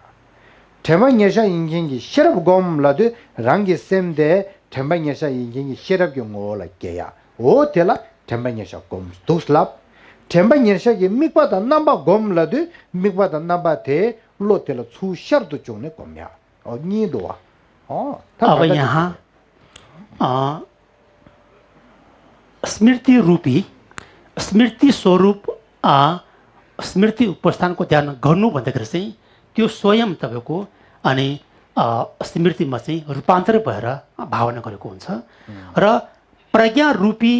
템방예샤 인경기 셰르브 곰라두 랑기 셈데 템방예샤 인경기 셰르브 곰오라 게야 오텔라 템방예샤 곰 도슬랍 템방예샤기 미과다 남바 곰라두 미과다 남바테 लोतेला छु शब्द चोने कोम्या और नीदोआ अब यहाँ स्मृति रूपी स्मृति स्वरूप स्मृति उपस्थानको ध्यान गर्नु भन्दाखेरि चाहिँ त्यो स्वयं तपाईको अनि स्मृतिमा चाहिँ रूपान्तरण भएर भावना गरेको हुन्छ र प्रज्ञा रूपी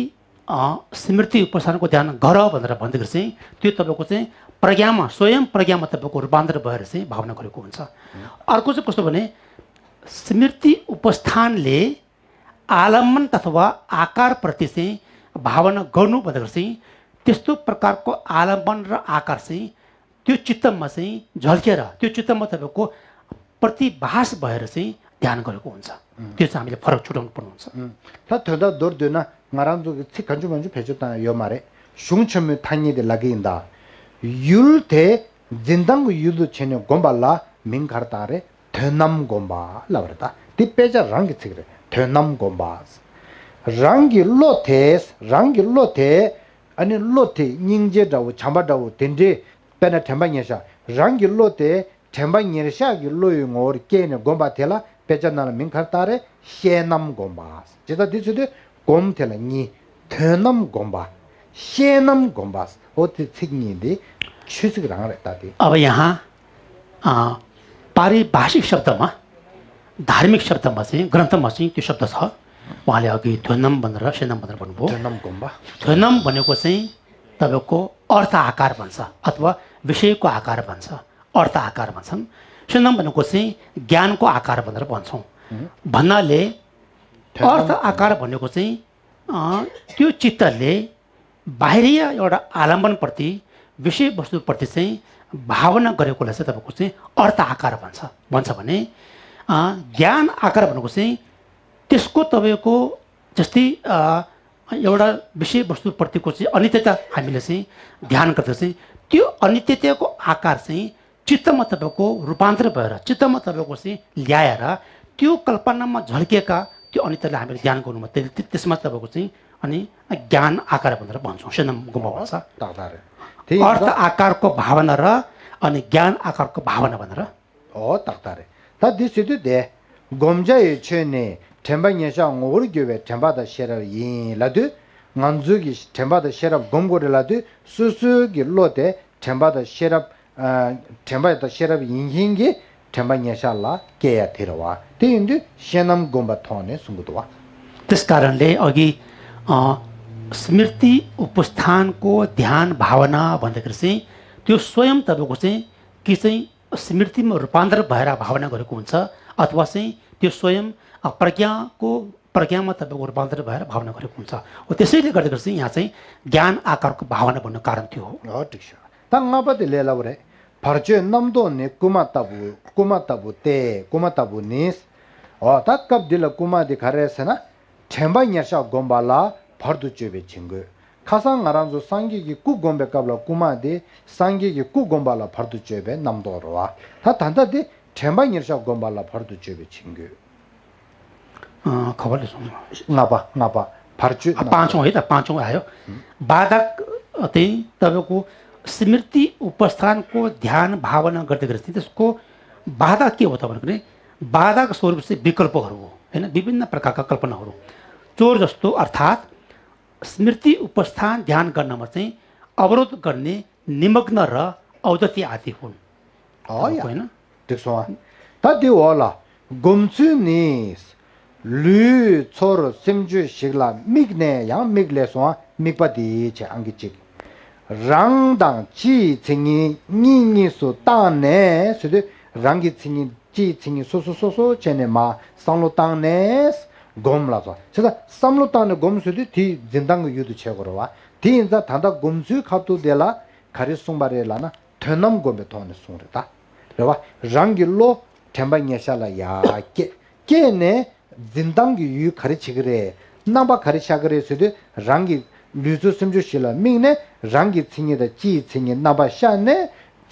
स्मृति उपस्थानको ध्यान गर भनेर भन्दाखेरि चाहिँ त्यो तपाईको चाहिँ प्रज्ञामा स्वयं प्रज्ञामा तपाईको रूपान्तरण भएर चाहिँ भावना गरेको हुन्छ अर्को चाहिँ कस्तो भने स्मृति उपस्थानले आलम्बन अथवा आकार प्रति चाहिँ भावना गर्नु भन्दाखेरि चाहिँ त्यस्तो प्रकारको आलम्बन र आकार चाहिँ त्यो चित्तमा चाहिँ झल्केर त्यो चित्तमा तपाईको प्रतिभास भएर चाहिँ ध्यान गरेको हुन्छ त्यो चाहिँ हामीले फरक छुटाउनु पर्नु हुन्छ थदा दोर्देना ngarandu chi kanju manju phechota yo mare shungchme thanye de laginda yulte jindang yudu chene gombala mingkartare thenam gomba lavrata tipeja rang chigre thenam gombas rangi lote ani lote nyingje dawo chamba dawo dende pena temba nyesha rangi lote temba nyesha gi loyo ngor kene gomba tela pechana minkhartare shenam gomba jeda disude gom tela ni tenam gomba shenam gomba ओते छिग्नी they छुसक रंग रहता थी अब यहाँ पारिभाषिक शब्दमा धार्मिक शब्दमा चाहिँ ग्रन्थमा चाहिँ त्यो शब्द छ उहाँले अघि ध्वनम भनेर सेनम भनेर भन्नुभयो ध्वनम गुम्बा ध्वनम भनेको चाहिँ तपाईँको अर्थ आकार भन्छ अथवा विषयको आकार भन्छ अर्थ आकार भन्छन् सेनम भनेको चाहिँ ज्ञानको आकार भनेर भन्छौँ भन्नाले अर्थ आकार भनेको चाहिँ त्यो चित्तले बाहिरीय एउटा आलम्बनप्रति विषयवस्तुप्रति चाहिँ भावना गरेकोलाई चाहिँ तपाईँको चाहिँ अर्थ आकार भन्छ भने ज्ञान आकार भनेको चाहिँ त्यसको तपाईँको जस्तै एउटा विषयवस्तुप्रतिको चाहिँ अनित्यता हामीले चाहिँ ध्यान गर्दा चाहिँ त्यो अनित्यताको आकार चाहिँ चित्तमा तपाईँको रूपान्तरण भएर चित्तमा तपाईँको चाहिँ ल्याएर त्यो कल्पनामा झल्किएका त्यो अनित्यतालाई हामीले ध्यान गर्नुमा त्यसमा तपाईँको चाहिँ अनि ज्ञान आकार भनेर भन्छौँ सेनम गुम्बा भन्छ अर्थ आकारको भावना र अनि ज्ञान आकारको भावना भनेर ताक्तारे ता दिसिदु they गोमजाय छेने 템바 녀샤 오르교베 템바다 셰라 yin nganzugi 템바다 셰라 곰고르라드 수수기 로데 템바다 셰라 템바다 셰라 인hingi 템바 녀샤라 Keya थिरवा तिंदु शेनम Goomba थोने सुंगुदवा त्यस कारणले अघि स्मृति उपस्थानको ध्यान भावना भन्दाखेरि चाहिँ त्यो स्वयं तपाईको चाहिँ कि चाहिँ स्मृतिमा रूपान्तरण भएर भावना गरेको हुन्छ अथवा चाहिँ त्यो स्वयं प्रज्ञामा तपाईको रूपान्तरण भएर भावना गरेको हुन्छ हो त्यसैले गर्दा चाहिँ यहाँ चाहिँ ज्ञान आकारको भावना भन्ने कारण थियो हो ठीक छ तंगापति लेलाउरे फर्चे नम्दो ने कुमाताबु निस हो तक्कब दिल कुमा दिखारे सेना 템바 녀샤 गोम्बाला फर्दु चेबे छिंगु खासां आरांजो सांगिगी कु गोम्बे काबला कुमादे सांगिगी कु गोम्बाला फर्दु चेबे नमदोरवा ता 단다데 템바 녀샤 गोम्बाला फर्दु चेबे छिंगु खबरले सुन नापा फर्चु पाँचौं है त पाँचौं आयो बाधक चाहिँ तपाईको स्मृति उपस्थानको ध्यान भावना गर्दै गर्दै त्यसको बाधा के हो त भने बाधाको स्वरूप चाहिँ विकल्पहरू हो हैन विभिन्न प्रकारका कल्पनाहरू चोर जस्तो अर्थात् स्मृति उपस्थान ध्यान गर्नमा चाहिँ अवरोध गर्ने निमग्न र औदति आदि हुन् हैन त्यसो तदि होला गुम्छु निस लु छोर सिमजु शिगला मिग्ने या मिग्ले सो मिगपति छ अंगिचि राङदाङ ची छिङि नि सो ताने सुदे राङगि छिङि ची छिङि सोसो चेनेमा सांलो ताङनेस गोमला छ छदा सांलो ताने गोमसुदि थि जिन्दाङ युदु छेगरवा थि इन्जा थादा गोमसु खातु देला खरि सुंबारे लाना थनम गोबे थोने सुरेता रवा राङगिलो 템바 녀샤라 याके ने जिन्दाङ यु खरि छिगरे नाबा खरि छागरे सुदि राङगि लुजु सिमजु शिला मिङने राङगि छिङिदा ची छिङि नाबा शाने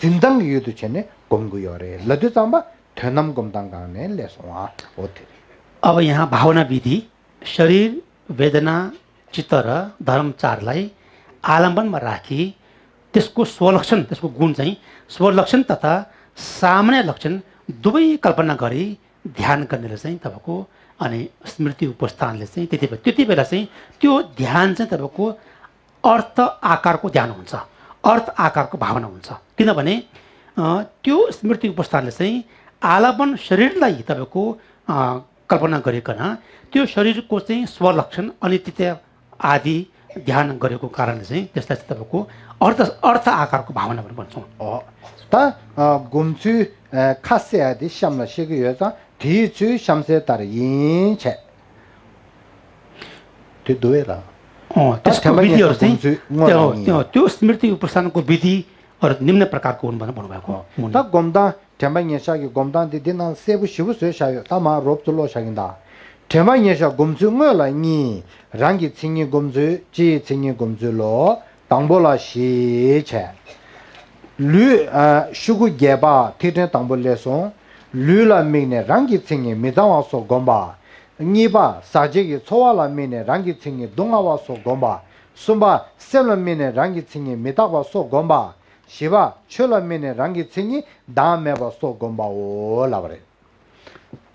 जिन्दाङ युदु छेने गोमगु योरे लदु चाम्बा थनम गोमदाङगाने लेसवा ओथे अब यहाँ भावना विधि शरीर वेदना चित्त र धर्म चारलाई आलम्बनमा राखी त्यसको स्वलक्षण त्यसको गुण चाहिँ स्वलक्षण तथा सामान्य लक्षण दुवै कल्पना गरी ध्यान गर्नेले चाहिँ तपाईको अनि स्मृति उपस्थानले चाहिँ त्यति बेला चाहिँ त्यो ध्यान चाहिँ तपाईको अर्थ आकारको ध्यान हुन्छ अर्थ आकारको भावना हुन्छ किनभने त्यो स्मृति उपस्थानले चाहिँ आलम्बन शरीरलाई तपाईको कल्पना गरिकन त्यो शरीरको चाहिँ स्वलक्षण अनित्यता आदि ध्यान गरेको कारणले चाहिँ त्यसलाई चाहिँ तपाईको अर्थ आकारको भावना पनि भन्छौँ ता गुम्छु खासे आदि श्यामला शेगु योजा धिचु श्यामसे तार yin छे त्यो दुएला त्यसको विधिहरू चाहिँ त्यो स्मृति उपस्थानको विधिहरू निम्न प्रकारको हुन् भनेर भन्नुभएको ता गोमदा 템바 녀샤기 गोमदा दिदिना सेबु शिबु सेशायो तामा रोप्चुलो शागिंदा 템바 녀샤 गोमजुङला नि राङगि छिङि गोमजु ची छिङि गोमजुलो 당보라 시체 류 슈구 게바 티테 당볼레소 류라 미네 랑기 칭이 미자와소 곰바 니바 사제기 초와라 미네 랑기 칭이 동아와소 곰바 숨바 셀라 미네 랑기 칭이 미다와소 곰바 시바 촐라 미네 랑기 칭이 다메바소 곰바 오라버레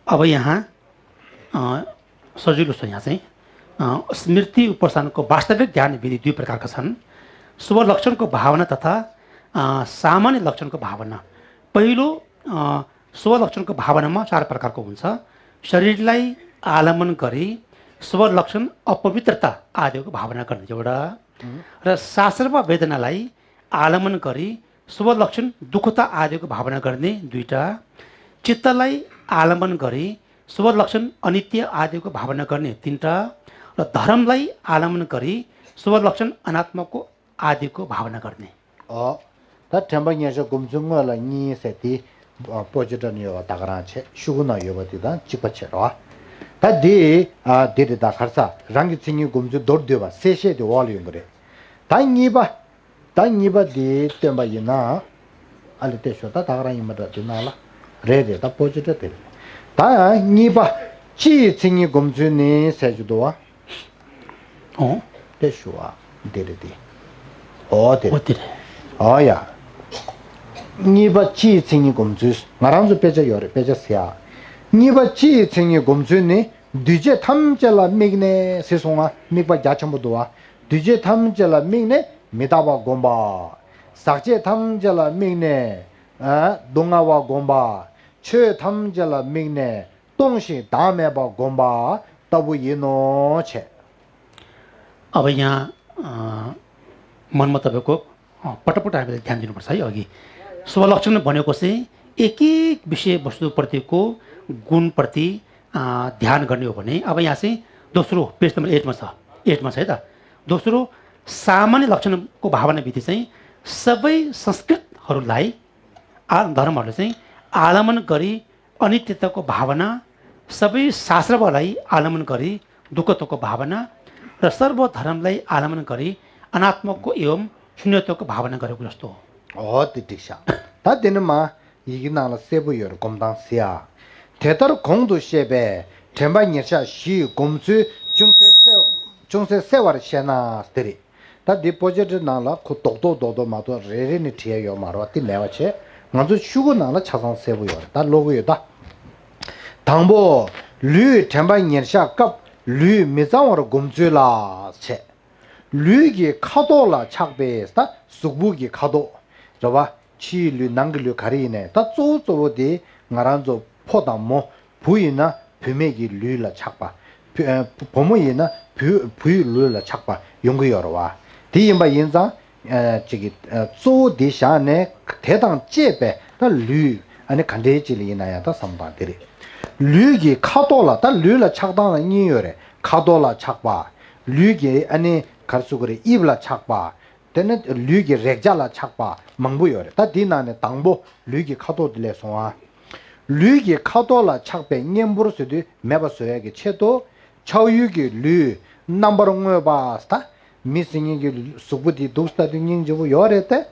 अब यहाँ सजिलो छ यहाँ चाहिँ स्मृति उपस्थानको वास्तविक ध्यान विधि दुई प्रकारका छन् शुभ लक्षणको भावना तथा सामान्य लक्षणको भावना पहिलो शुभ लक्षणको भावनामा चार प्रकारको हुन्छ शरीरलाई आलम्बन गरी शुभ लक्षण अपवित्रता आदिको भावना गर्ने एउटा र शास्त्रमा वेदनालाई आलम्बन गरी शुभ लक्षण दुःखता आदिको भावना गर्ने दुईटा चित्तलाई आलम्बन गरी शुभ लक्षण अनित्य आदिको भावना गर्ने तीनटा र धर्मलाई आलम्बन गरी शुभ लक्षण अनात्मको आदिको भावना गर्ने 다 tembañe서 gum중어라 니세티 포지션이요 다가라체 슈구나 요버디다 찍어쳐라 다디 데데다 카르사 랑기칭이 gum주 돌되바 세셰데 월이요 그래 다니바 디 temba이나 알테쇼다 다가라이마다 디나라 레데다 포지션데 다니바 지칭이 gum주니 세주도와 대쇼와 데데디 데데 어야 니바 지칭이 검주 나랑도 빼져요래 빼졌어야 니바 지칭이 검주니 뒤제 탐절라 미네 세송아 미바 야첨부도와 뒤제 탐절라 미네 미다바 곰바 삭제 탐절라 미네 동아와 곰바 최 탐절라 미네 동시 다메바 곰바 तब ये नो छे अब यहाँ मनमा तपाईँको पटपट हामीले ध्यान दिनुपर्छ है अघि शुभ लक्षण भनेको चाहिँ एक एक विषय वस्तुप्रतिको गुणप्रति ध्यान गर्ने हो भने अब यहाँ चाहिँ दोस्रो पेज नम्बर 8मा छ है त दोस्रो सामान्य लक्षणको भावना विधि चाहिँ सबै संस्कृतहरूलाई धर्महरूले चाहिँ आलम्बन गरी अनित्यताको भावना सबै शास्त्रलाई आलम्बन गरी दुःखताको भावना र सर्वधर्मलाई आलम्बन गरी अनात्मको एवं शून्यताको भावना गरेको जस्तो हो दिशा 다 되는마 이기나라 세부여 검당시야 대다로 공도 셰베 템바니샤 시 검수 중세 세월 셴나스들이 다 디포지트 나라 코 똑똑도도 마도 레레니 티에요 마로티 내와체 먼저 쉬고 나라 차상 세부여 다 로고여다 당보 류 템바니샤 갑류 미자워로 검주라 체 류기 카도라 착베스다 숙부기 카도 저봐 치류 난글류 가리네 다 쪼쪼디 나란조 포담모 부이나 비메기 류라 착바 보모이나 부이 류라 착바 용거여와 디임바 인자 저기 쪼디샤네 대당 제베 다류 아니 간데지리나야 다 삼바들이 류기 카도라 다 류라 착당은 이요래 카도라 착바 류기 아니 가르수그리 입라 착바 때는 류기 렉자라 착바 망부여래 다 디나네 당보 류기 카도들레 송아 류기 카도라 착배 냠부르스디 매바서야게 체도 차유기 류 넘버원 바스타 미싱이기 수부디 도스타디 닝저부 요래때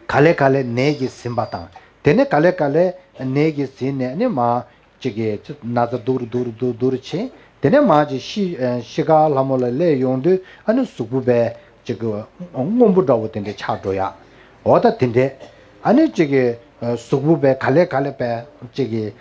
칼레칼레 네기 심바타 때네 칼레칼레 네기 신네 아니 마 저게 나자 두르치 때네 마지 시가 라몰레 용데 아니 수부베 저거 옹공부다고 된데 차도야 어다 된데 아니 저게 수부베 갈레베 저기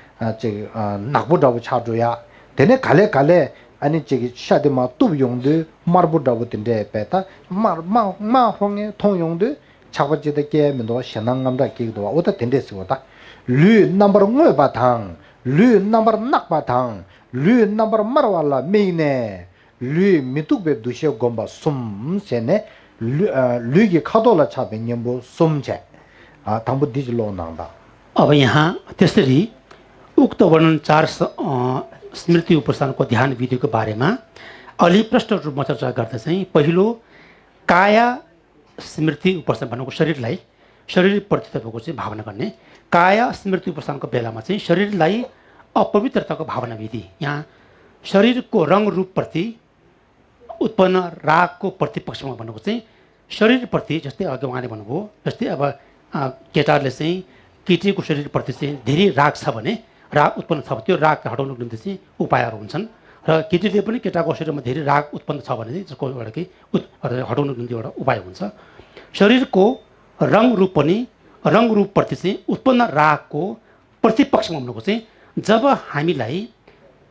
낙부다고 차도야 되네 갈레 아니 저기 샤데마 뚜용데 마르부다고 된데 베타 마마 홍에 통용데 차버지데 게면도 신앙감다 기도 어다 된데 쓰고다 류 넘버 1 바탕 류 넘버 낙바탕 류 넘버 마르왈라 메네 류 미뚝베 두셔 곰바 숨세네 류기 카도라 차베 냠보 숨제 당부 디질로 नांदा अब यहाँ त्यसरी उक्त वर्णन 4 स्मृति उपस्थानको ध्यान विधिको बारेमा अलि प्रष्ट रूपमा चर्चा गर्दा चाहिँ पहिलो काया स्मृति उपस्थान भनेको शरीरप्रति तपाईँको चाहिँ भावना गर्ने काया स्मृति उपस्थानको बेलामा चाहिँ शरीरलाई अपवित्रताको भावना विधि यहाँ शरीरको रङ रूपप्रति उत्पन्न रागको प्रतिपक्षमा भनेको चाहिँ शरीरप्रति जस्तै अघि उहाँले भन्नुभयो जस्तै अब केटाहरूले चाहिँ केटीको शरीरप्रति चाहिँ धेरै राग छ भने राग उत्पन्न छ त्यो राग हटाउनको निम्ति चाहिँ उपायहरू हुन्छन् र केटीले पनि केटाको शरीरमा धेरै राग उत्पन्न छ भने चाहिँ त्यसको एउटा हटाउनुको निम्ति एउटा उपाय हुन्छ शरीरको रङ रूपप्रति चाहिँ उत्पन्न रागको प्रतिपक्षमा हुनुको चाहिँ जब हामीलाई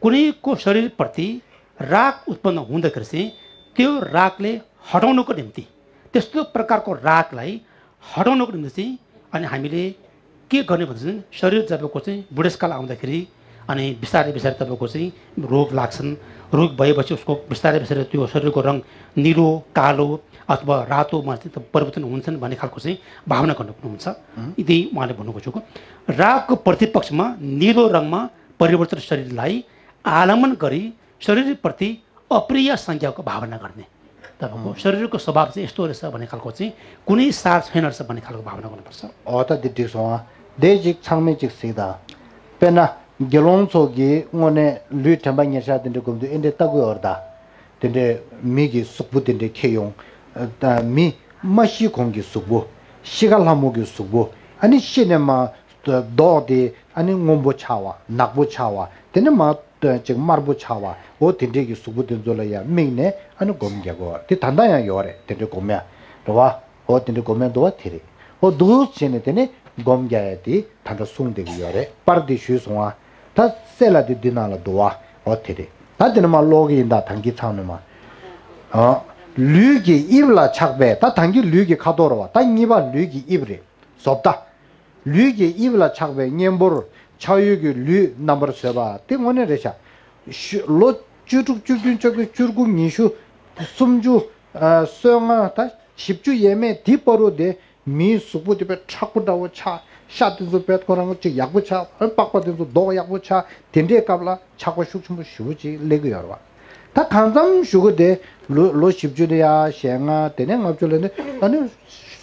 कुनैको शरीरप्रति राग उत्पन्न हुँदाखेरि चाहिँ त्यो रागले हटाउनुको निम्ति त्यस्तो प्रकारको रागलाई हटाउनुको निम्ति चाहिँ अनि हामीले के गर्ने भन्दा चाहिँ शरीर जबको चाहिँ बुढेसकाल आउँदाखेरि अनि बिस्तारै बिस्तारै तपाईँको चाहिँ रोग लाग्छन् रोग भएपछि उसको बिस्तारै बिस्तारै त्यो शरीरको रङ निलो कालो अथवा रातोमा चाहिँ परिवर्तन हुन्छन् भन्ने खालको चाहिँ भावना गर्नुहुन्छ यदि उहाँले भन्नु खोजेको रागको प्रतिपक्षमा निलो रङमा परिवर्तन शरीरलाई आलम्बन गरी शरीरप्रति अप्रिय संज्ञाको भावना गर्ने तपाईँको शरीरको स्वभाव चाहिँ यस्तो रहेछ भन्ने खालको चाहिँ कुनै सार छैन रहेछ भन्ने खालको भावना गर्नुपर्छ देजिक छांमेजिक सिदा पेना गेलोंसोगी ओने लुटेंबा न्यासा दिने गुमदु इन्डे तगु अर्दा दिने मिगी सुकबु दिने खेयों मी मशी खोंगी सुकबु शिगालामुगी सुकबु अनि सिनेमा दोदे अनि ngombo chawa nakbu chawa दिने मा चिक मारबु chawa ओ दिने की सुकबु दिन जोलया मिंगने अनि गोमग्यागो ति थांदा या योरे दिने गोम्या रवा ओ दिने गोम्या दोवा थिरे ओ दुस छिने दिने गोमग्याति थांदा सुंगदेगी योरे परदिशु सोवा ता सेलादि दिनाला दोवा ओथिरे ता दिनमा लोगी इंदा थांगी छाउनमा 류기 입라 착배 다 당기 류기 가도로와 다 니바 류기 입래 섭다 류기 입라 착배 년보를 차유기 류 넘버 세바 때문에 레샤 로 주죽주균 저기 줄국 니슈 숨주 수영아 다 집주 예매 뒷버로데 미수부디베 착부다고 차 샤드도 뱃거랑 지 약부차 빡빡도 너 약부차 덴데 갑라 차고 숙충부 쉬우지 레그 여러와 다 간담 쉬고데 로 집주대야 셴아 되는 업줄인데 아니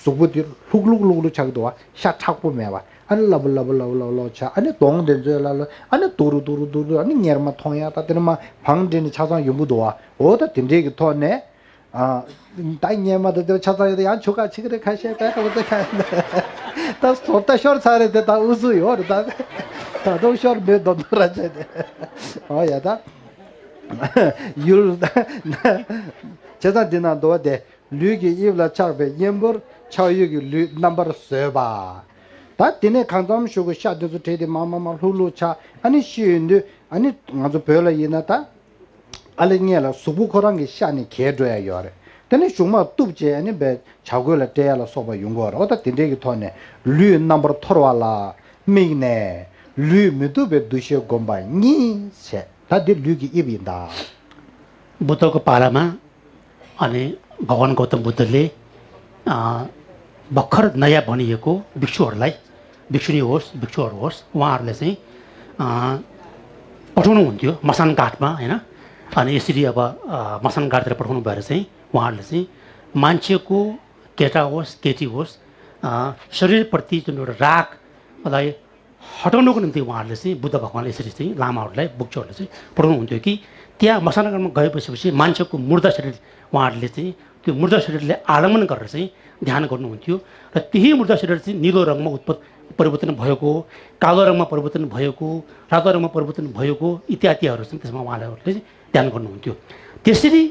수부디 룩룩룩룩 차기도와 샤 착부 매와 아니 라블라블라블라 차 아니 동된저라라 아니 도루도루도루 아니 녀르마 통야다 되는마 방전이 차상 유무도와 어다 덴데기 토네 아 다이냐마도 찾아야 돼. 안 초가 지그래 가셔야 돼. 어떻게 하는데. 다 좋다 쇼 사래 다 우수요. 다도 쇼 매도 놀아야 돼. 야다. 율 제가 지나도 돼. 류기 입라 차베 옌버 차유기 류 넘버 세바. 다 디네 강점 쇼고 샤드도 테디 마마마 훌루차 아니 쉬인데 아니 아주 별로 이나다. 알링이라 수부코랑이 샤니 개줘야 요래. 근데 정말 뚜브제 아니 배 자고를 때야라 소바 용거라. 어다 딘데기 토네. 류 넘버 토로와라. 미네. 류 미두베 두셔 곰바 니세. 다들 류기 입인다. बुद्धको पालामा अनि भगवान गौतम बुद्धले भर्खर नयाँ बनिएको भिक्षुहरूलाई भिक्षुनी होस् भिक्षुहरू होस् उहाँहरूले चाहिँ पठाउनुहुन्थ्यो मसान घाटमा हैन अनि यसरी अब मसान घाटतिर पठाउनु भएर चाहिँ उहाँहरूले चाहिँ मान्छेको केटा होस् केटी होस् शरीरप्रति जुन एउटा रागलाई हटाउनको निम्ति उहाँहरूले चाहिँ बुद्ध भगवानले यसरी चाहिँ लामाहरूलाई भिक्षुहरूले चाहिँ पठाउनुहुन्थ्यो कि त्यहाँ मसानगरमा गएपछि मान्छेको मुर्दा शरीर उहाँहरूले चाहिँ त्यो मुर्दा शरीरले आलम्बन गरेर चाहिँ ध्यान गर्नुहुन्थ्यो र त्यही मुर्दा शरीर चाहिँ निलो रङमा परिवर्तन भएको कालो रङमा परिवर्तन भएको रातो रङमा परिवर्तन भएको इत्यादिहरू चाहिँ त्यसमा उहाँहरूले ध्यान गर्नुहुन्थ्यो त्यसरी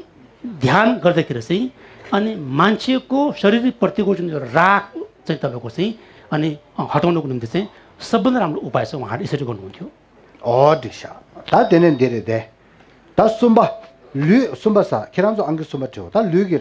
ध्यान गर्दाखेरि चाहिँ अनि मान्छेको शरीरप्रतिको जुन राग चाहिँ तपाईँको चाहिँ अनि हटाउनको निम्ति चाहिँ सबभन्दा राम्रो उपाय चाहिँ उहाँहरूले यसरी गर्नुहुन्थ्यो दिशा 다 되는 데래 돼. 다 숨바 류 숨바사 계란도 안게 숨바죠. 다 류기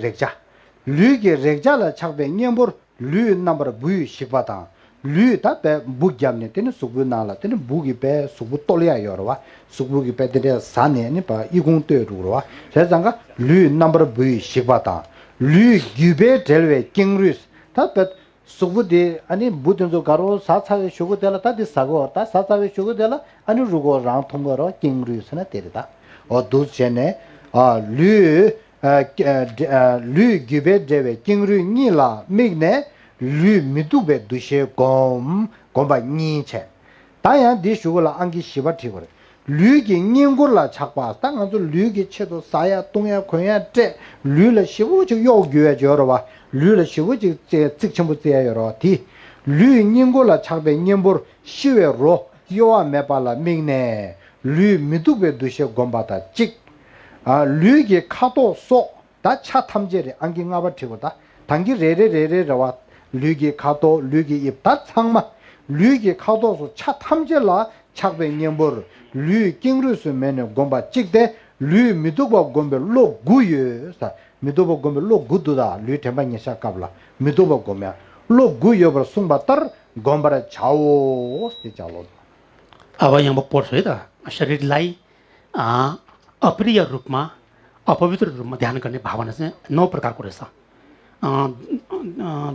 렉자라 착배 녀버 류 넘버 부이 식바다. 류 다배 부겸네 되는 수부나라 되는 부기 배 수부 돌려야 여러와 수부기 배들이 산에니 봐 이공대로와 세상가 류 넘버 부이 식바다. 류 규베 델웨 킹루스 다배 수부디 아니 부든조 가로 사차에 쇼고텔라 다디 사고 다 사차에 쇼고텔라 아니 루고 랑 통거로 킹루스나 때리다 어두제네 류 규베 데베 킹루 니라 미그네 류 미두베 두셰 곰바 니체 다야 디슈고라 안기 시바티고레 류기 닝고라 착바 땅아주 류기 체도 사야 동야 고야 때 류를 시부지 요규에 저러와 류를 시부지 제 직전부터야 여러 디 류닝고라 착배 닝보 시외로 요아 메발라 미네 류 미두베 두셔 곰바다 직 류기 카도 소다 차탐제리 안기 nga바티고다 당기 레레레레와 류기 카도 류기 입다 상마 류기 카도소 차탐제라 착베 냠버 류 킹루스 메네 곰바 찍데 류 미도바 곰베 로 구여사 미도바 곰베 로 구두다 류 템바냐 샤카블라 미도바 곰야 로 구여버 숭바터 곰바라 차오 스티자로 अब यहाँ म पढ्छु है त शरीरलाई अप्रिय रूपमा अपवित्र रूपमा ध्यान गर्ने भावना चाहिँ 9 प्रकारको रहेछ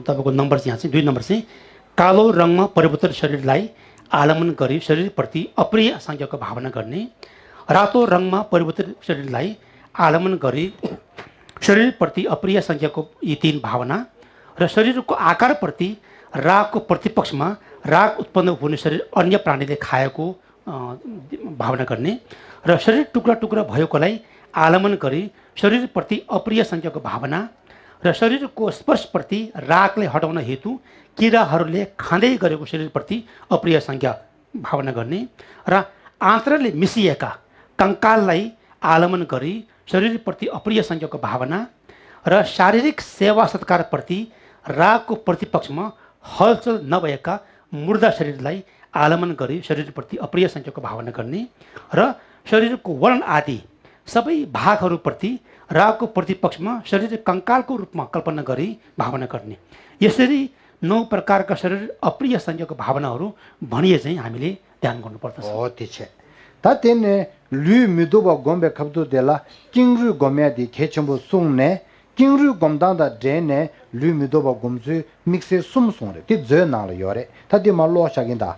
तपाईँको नम्बर चाहिँ यहाँ चाहिँ 2 नम्बर चाहिँ कालो रङमा परिवर्तित शरीरलाई आलम्बन गरी शरीरप्रति अप्रिय संज्ञाको भावना गर्ने रातो रङमा परिवर्तित शरीरलाई आलम्बन गरी शरीरप्रति अप्रिय संज्ञाको यी 3 भावना र शरीरको आकारप्रति रागको प्रतिपक्षमा राग उत्पन्न हुने शरीर अन्य प्राणीले खाएको भावना गर्ने र शरीर टुक्रा टुक्रा भएकोलाई आलम्बन गरी शरीरप्रति अप्रिय संज्ञाको भावना र शरीरको स्पर्शप्रति रागले हटाउन हेतु किराहरूले खाँदै गरेको शरीरप्रति अप्रिय संज्ञा भावना गर्ने र आन्द्राले मिसिएका कङ्काललाई आलम्बन गरी शरीरप्रति अप्रिय संज्ञाको भावना र शारीरिक सेवा सत्कारप्रति रागको प्रतिपक्षमा हलचल नभएका मुर्दा शरीरलाई आलम्बन गरी शरीरप्रति अप्रिय संज्ञाको भावना गर्ने र शरीरको वर्ण आदि सबै भागहरूप्रति रागको प्रतिपक्षमा शरीर कङ्कालको रूपमा कल्पना गरी भावना गर्ने यसरी 9 प्रकारका शरीर अप्रिय संज्ञाको भावनाहरू भनिए चाहिँ हामीले ध्यान गर्नुपर्दछ हो त्यसै ता तेने लु मिदोबा गोम्बे खब्दो देला किङरु गोम्यादि खेचम्बो सुङने किङरु गोमदादा डेने लु मिदोबा गोमजु मिक्से सुमसुङरे ति जे नाल योरे ता दि मालो शागिन्दा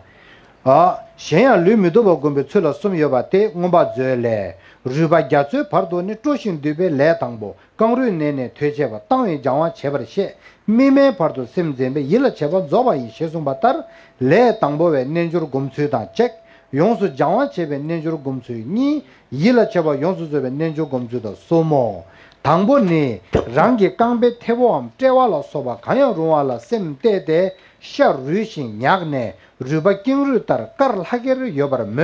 शेया लु मिदोबा गोम्बे छुला सुम योबाते ngomba जेले रुबा ग्याचु फरदोने टोशिन दिबे ले तांगबो कंगरु नेने थेजेबा तांगे जावा छेबर शे मिमे फरदो सिमजेबे यिला छेबा जोबा इ शेसुंबा तार ले तांगबोवे नेंजुर गोमछुदा check 용수 장완체베 nenjuru gomsu ni yila cheba 용수 제베 nenju gomsuda somo 당보니 랑게 깡베 태보암 떼와라 소바 가야 로와라 셈테데 샤르신 냐그네 르바 킹루 따라 까르 하게르 여바르메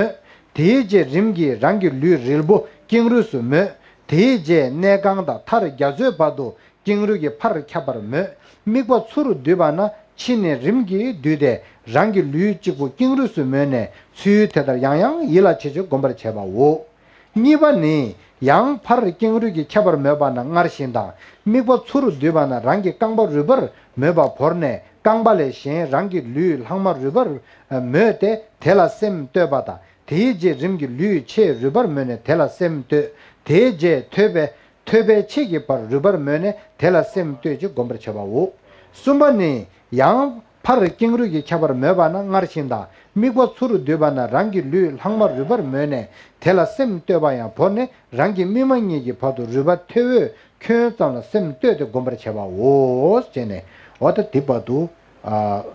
대제 림기 랑게 류 릴보 킹루스메 대제 내강다 타르 갸즈 바도 킹루게 파르 캬바르메 미고 추르 되바나 치네 림기 되데 랑게 류 찍고 킹루스메네 수유테다 양양 일라체죠 곰바르 제바오 니바니 양 파르 킹루기 캬바르 메바나 나르신다 미고 추르 되바나 랑게 깡바 르버 메바 포르네 깡발레 신 랑게 류 항마 르버 메테 텔라셈 때바다 대제 림기 류체 르버 메네 텔라셈 때 대제 퇴베 체기 바 르버 메네 텔라셈 때지 곰바르 제바오 숨바니 양 파르 킹루기 캬바르 메바나 나르신다 미고 추르 되바나 랑기 류 항마 르버 메네 텔라셈 때바야 보네 랑기 미망이기 봐도 르바 퇴외 켜잖아 셈 때도 곰바르 제바오 제네 어디 디바도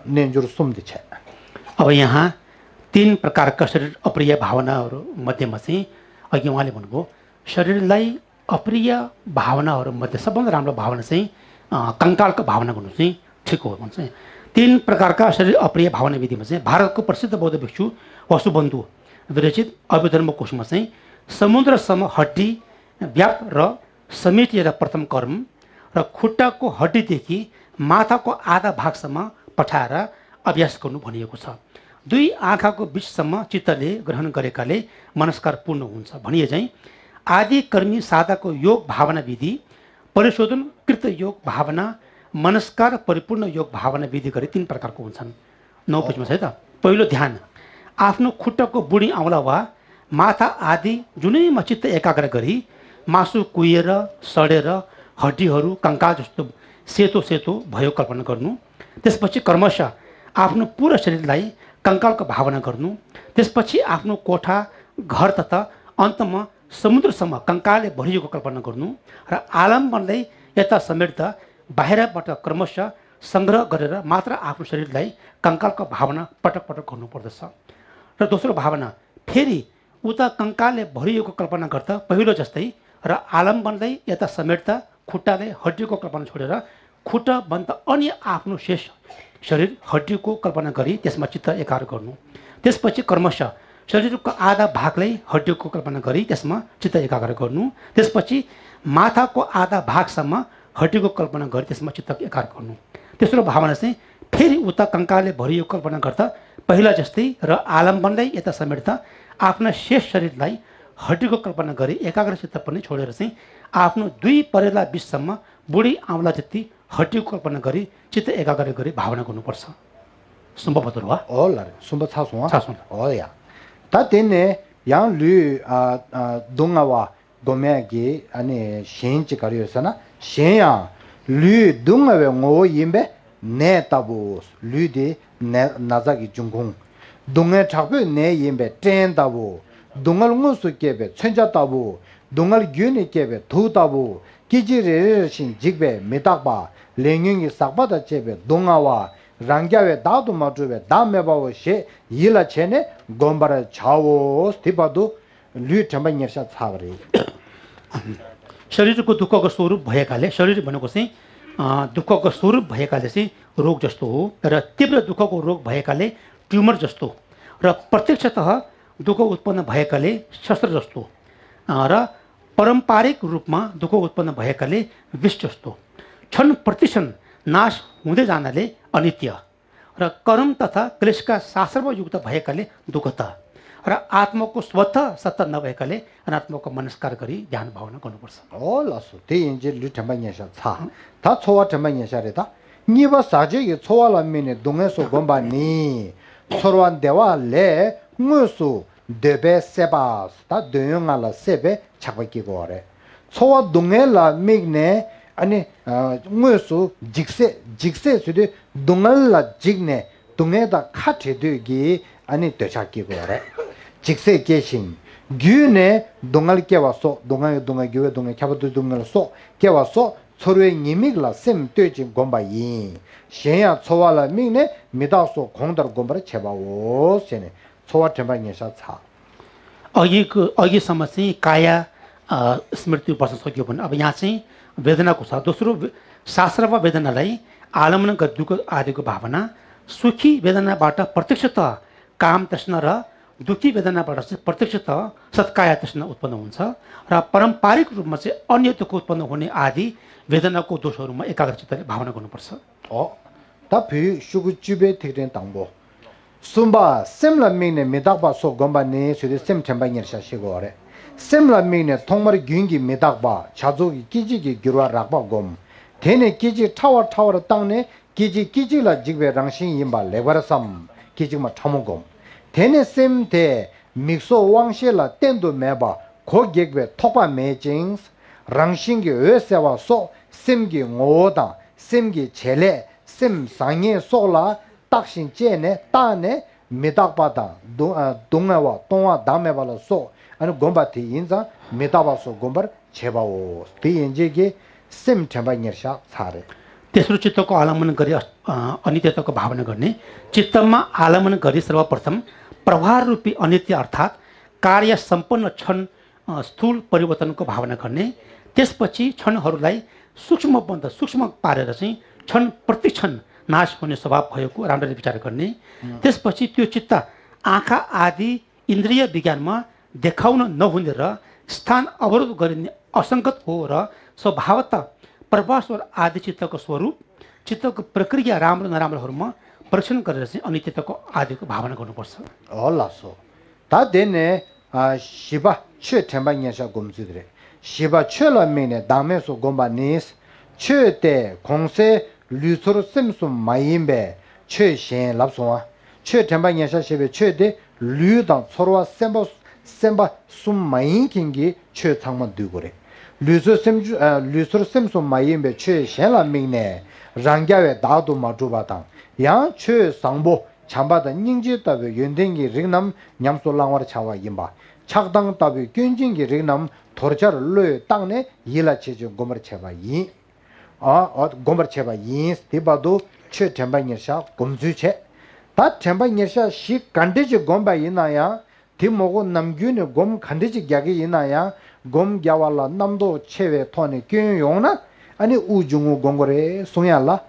नेन्जुर सुम्दिछ अब यहाँ 3 प्रकारका शरीर अप्रिय भावनाहरू मध्येमा चाहिँ अघि उहाँले भन्नुभयो शरीरलाई अप्रिय भावनाहरू मध्ये सबभन्दा राम्रो भावना चाहिँ कंकालको भावना गर्नु चाहिँ ठिक हो भन्छ 3 प्रकारका शरीर अप्रिय भावना विधिमा चाहिँ भारतको प्रसिद्ध बौद्ध भिक्षु वसुबन्धु विरचित अभिधर्म कोशमा चाहिँ समुद्रसम्म हड्डी व्याप्त र समेटिएर प्रथम कर्म र खुट्टाको हड्डीदेखि माथाको आधा भागसम्म पठाएर अभ्यास गर्नु भनिएको छ 2 आँखाको बीचसम्म चित्तले ग्रहण गरेकाले मनस्कार पूर्ण हुन्छ भनिए चाहिँ आदि कर्मी साधाको योग भावना विधि परिशोधन कृत योग भावना मनस्कार परिपूर्ण योग भावना विधि गरी 3 प्रकारको हुन्छन् 9 पेजमा छ है त पहिलो ध्यान आफ्नो खुट्टाको बुढी औँला वा माथा आदि जुनैमा चित्त एकाग्र गरी मासु कुहिएर सडेर हड्डीहरू कंकाल जस्तो सेतो सेतो भयो कल्पना गर्नु त्यसपछि क्रमशः आफ्नो पूरा शरीरलाई कंकालको भावना गर्नु त्यसपछि आफ्नो कोठा घर तथा अन्तमा समुद्रसम्म कंकालले भरिएको कल्पना गर्नु र आलम्बनलाई यता समेट्दा बाहिरबाट क्रमशः संग्रह गरेर मात्र आफ्नो शरीरलाई कंकालको भावना पटक पटक गर्नु पर्दछ र दोस्रो भावना फेरि उता कंकालले भरिएको कल्पना गर्दा पहिलो जस्तै र आलम्बनलाई यता समेट्दा खुट्टाले हड्डीको कल्पना छोडेर खुट्टा बन्द अन्य आफ्नो शेष शरीर हड्डीको कल्पना गरी त्यसमा चित्त एकाग्र गर्नु त्यसपछि क्रमशः शरीरको आधा भागलाई हड्डीको कल्पना गरी त्यसमा चित्त एकाग्र गर्नु, त्यसपछि माथाको आधा भागसम्म हड्डीको कल्पना गरी त्यसमा चित्त एकाग्र गर्नु। तेस्रो भावना चाहिँ फेरि उता कङ्कालले भरियो कल्पना गर्दा पहिला जस्तै र आलम्बनलाई यता समेट्दा आफ्ना शेष शरीरलाई हड्डीको कल्पना गरी एकाग्र चित्त पनि छोडेर चाहिँ आफ्नो दुई परेला बिचसम्म बुढी आउँला जति हड्डीको कल्पना गरी चित्त एकाग्र गरी भावना गर्नुपर्छ। सम्भव वा 올라래 숨바 차송아 차송. 어야 다 됐네 양 동아와 고매기 아니 신지 가려서나 신야 류 동아에 오 임베 내다부 류디 나자기 중공 동에 잡고 내 임베 뗀다부 동알 무수께베 천자다부 동알 균이께베 도다부 기지를 신 직베 메닥바 랭용이 싹바다 제베 동아와 랑갸웨 다도 마주베 다메바오시 일라체네 곰바라 차오 스티바도 류 템바니샤 차버리 शरीरको दुःखको स्वरूप भएकाले शरीर भनेको चाहिँ दुःखको स्वरूप भएकाले चाहिँ रोग जस्तो हो र तीव्र दुःखको रोग भएकाले ट्युमर जस्तो र प्रत्यक्षतः दुःख उत्पन्न भएकाले शस्त्र जस्तो र पारम्परिक रूपमा दुःख उत्पन्न भएकाले विष जस्तो क्षण प्रतिक्षण नाश हुँदै जानाले अनित्य र कर्म तथा क्लेशका शास्त्रयुक्त भएकाले दुःखता र आत्माको स्वतः सत्ता नभएकाले अनात्माको मनस्कार गरी ध्यान भावना गर्नुपर्छ। 올라서 대인지 류 템바니샤 차다 초와 템바니샤레다 니바 사제기 초와라미네 동에서 곰바니 서로한 대화래 무수 데베 세바스 다 도용알라 세베 착바기고 하래 초와 동에라 미네 아니 무수 직세 수디 동알라 직네 동에다 카테되기 아니 되찾기고 하래 직세 계신 규네 동알 깨와서 동알 교회 동에 캬바도 동알서 깨와서 서로의 니믹라 셈 되지 곰바이 신야 초와라 미네 미다서 공달 곰바를 제바오 세네 초와 템바니샤 차 अघिसम्म चाहिँ काया स्मृति बस्न सक्यो भने अब यहाँ चाहिँ वेदनाको छ। दोस्रो शास्त्रमा वेदनालाई आलम्बन दुःख आदिको भावना सुखी वेदनाबाट प्रत्यक्षतः काम तृष्णा र दुखी वेदनाबाट चाहिँ प्रत्यक्षतः सत्काया तृष्णा उत्पन्न हुन्छ र पारम्परिक रूपमा चाहिँ अन्य दुःख उत्पन्न हुने आदि वेदनाको दोषहरूमा एकाग्रचित्तले भावना गर्नुपर्छ। 다비 슈구집에 되는 당보 숨바 셈라미네 메닥바 소 곰바네 수데 셈 템바니르 샤시고레 셈라미네 통마리 균기 메닥바 자족이 기지기 규라 락바 곰 데네 기지 타워 땅네 기지라 직베 랑신 임바 레바라삼 기지마 타모곰 데네 셈데 믹소 왕실라 땐도 메바 고객베 토바 메징스 랑신기 ö세와 소 셈기 오다 셈기 젤레 셈 상에 소라 딱신 제네 따네 메닥바다 동아와 동아 담에발로 소 아니 곰바티 인자 메다바소 곰바 제바오 비엔제게 셈 템바니르샤 사레 तेस्रो चित्तको आलम्बन गरी अनित्यताको भावना गर्ने चित्तमा आलम्बन गरी सर्वप्रथम प्रवाह रूपी अनित्य अर्थात् कार्य सम्पन्न क्षण स्थूल परिवर्तनको भावना गर्ने त्यसपछि क्षणहरूलाई सूक्ष्म पारेर चाहिँ क्षण प्रतिक्षण नाश हुने स्वभाव भएको राम्ररी विचार गर्ने त्यसपछि त्यो चित्त आँखा आदि इन्द्रिय विज्ञानमा देखाउन नहुने र स्थान अवरोध गरिने असङ्गत हो र स्वभावतः प्रभास्वर आदि चित्तको स्वरूप चित्तको प्रक्रिया राम्रो नराम्रोहरूमा परीक्षण गरेर चाहिँ अनित्यताको आदिको भावना गर्नुपर्छ। 올라서 다 되네 시바 최 템바니샤 곰지드레 시바 최라미네 담에서 곰바니스 최대 공세 류소로 셈소 마임베 최신 랍송아 최 템바니샤 시베 최대 류당 서로와 셈바 숨마인킹기 최상만 두고래 류소로 셈소 마임베 최신라미네 랑갸웨 다도 마주바당 양 최상보 참바다 닝지다베 연댕기 링남 냠솔랑와르 차와 임바 착당 따비 균진기 링남 도르자르르 땅네 일라체죠 고머르 체바 이 고머르 체바 이 스티바도 최 템바니샤 곰주체 다 템바니샤 시 간데지 곰바 이나야 디모고 남균의 곰 간데지 갸기 이나야 곰 갸왈라 남도 체외 토네 균용나 아니 우중우 공거래 송야라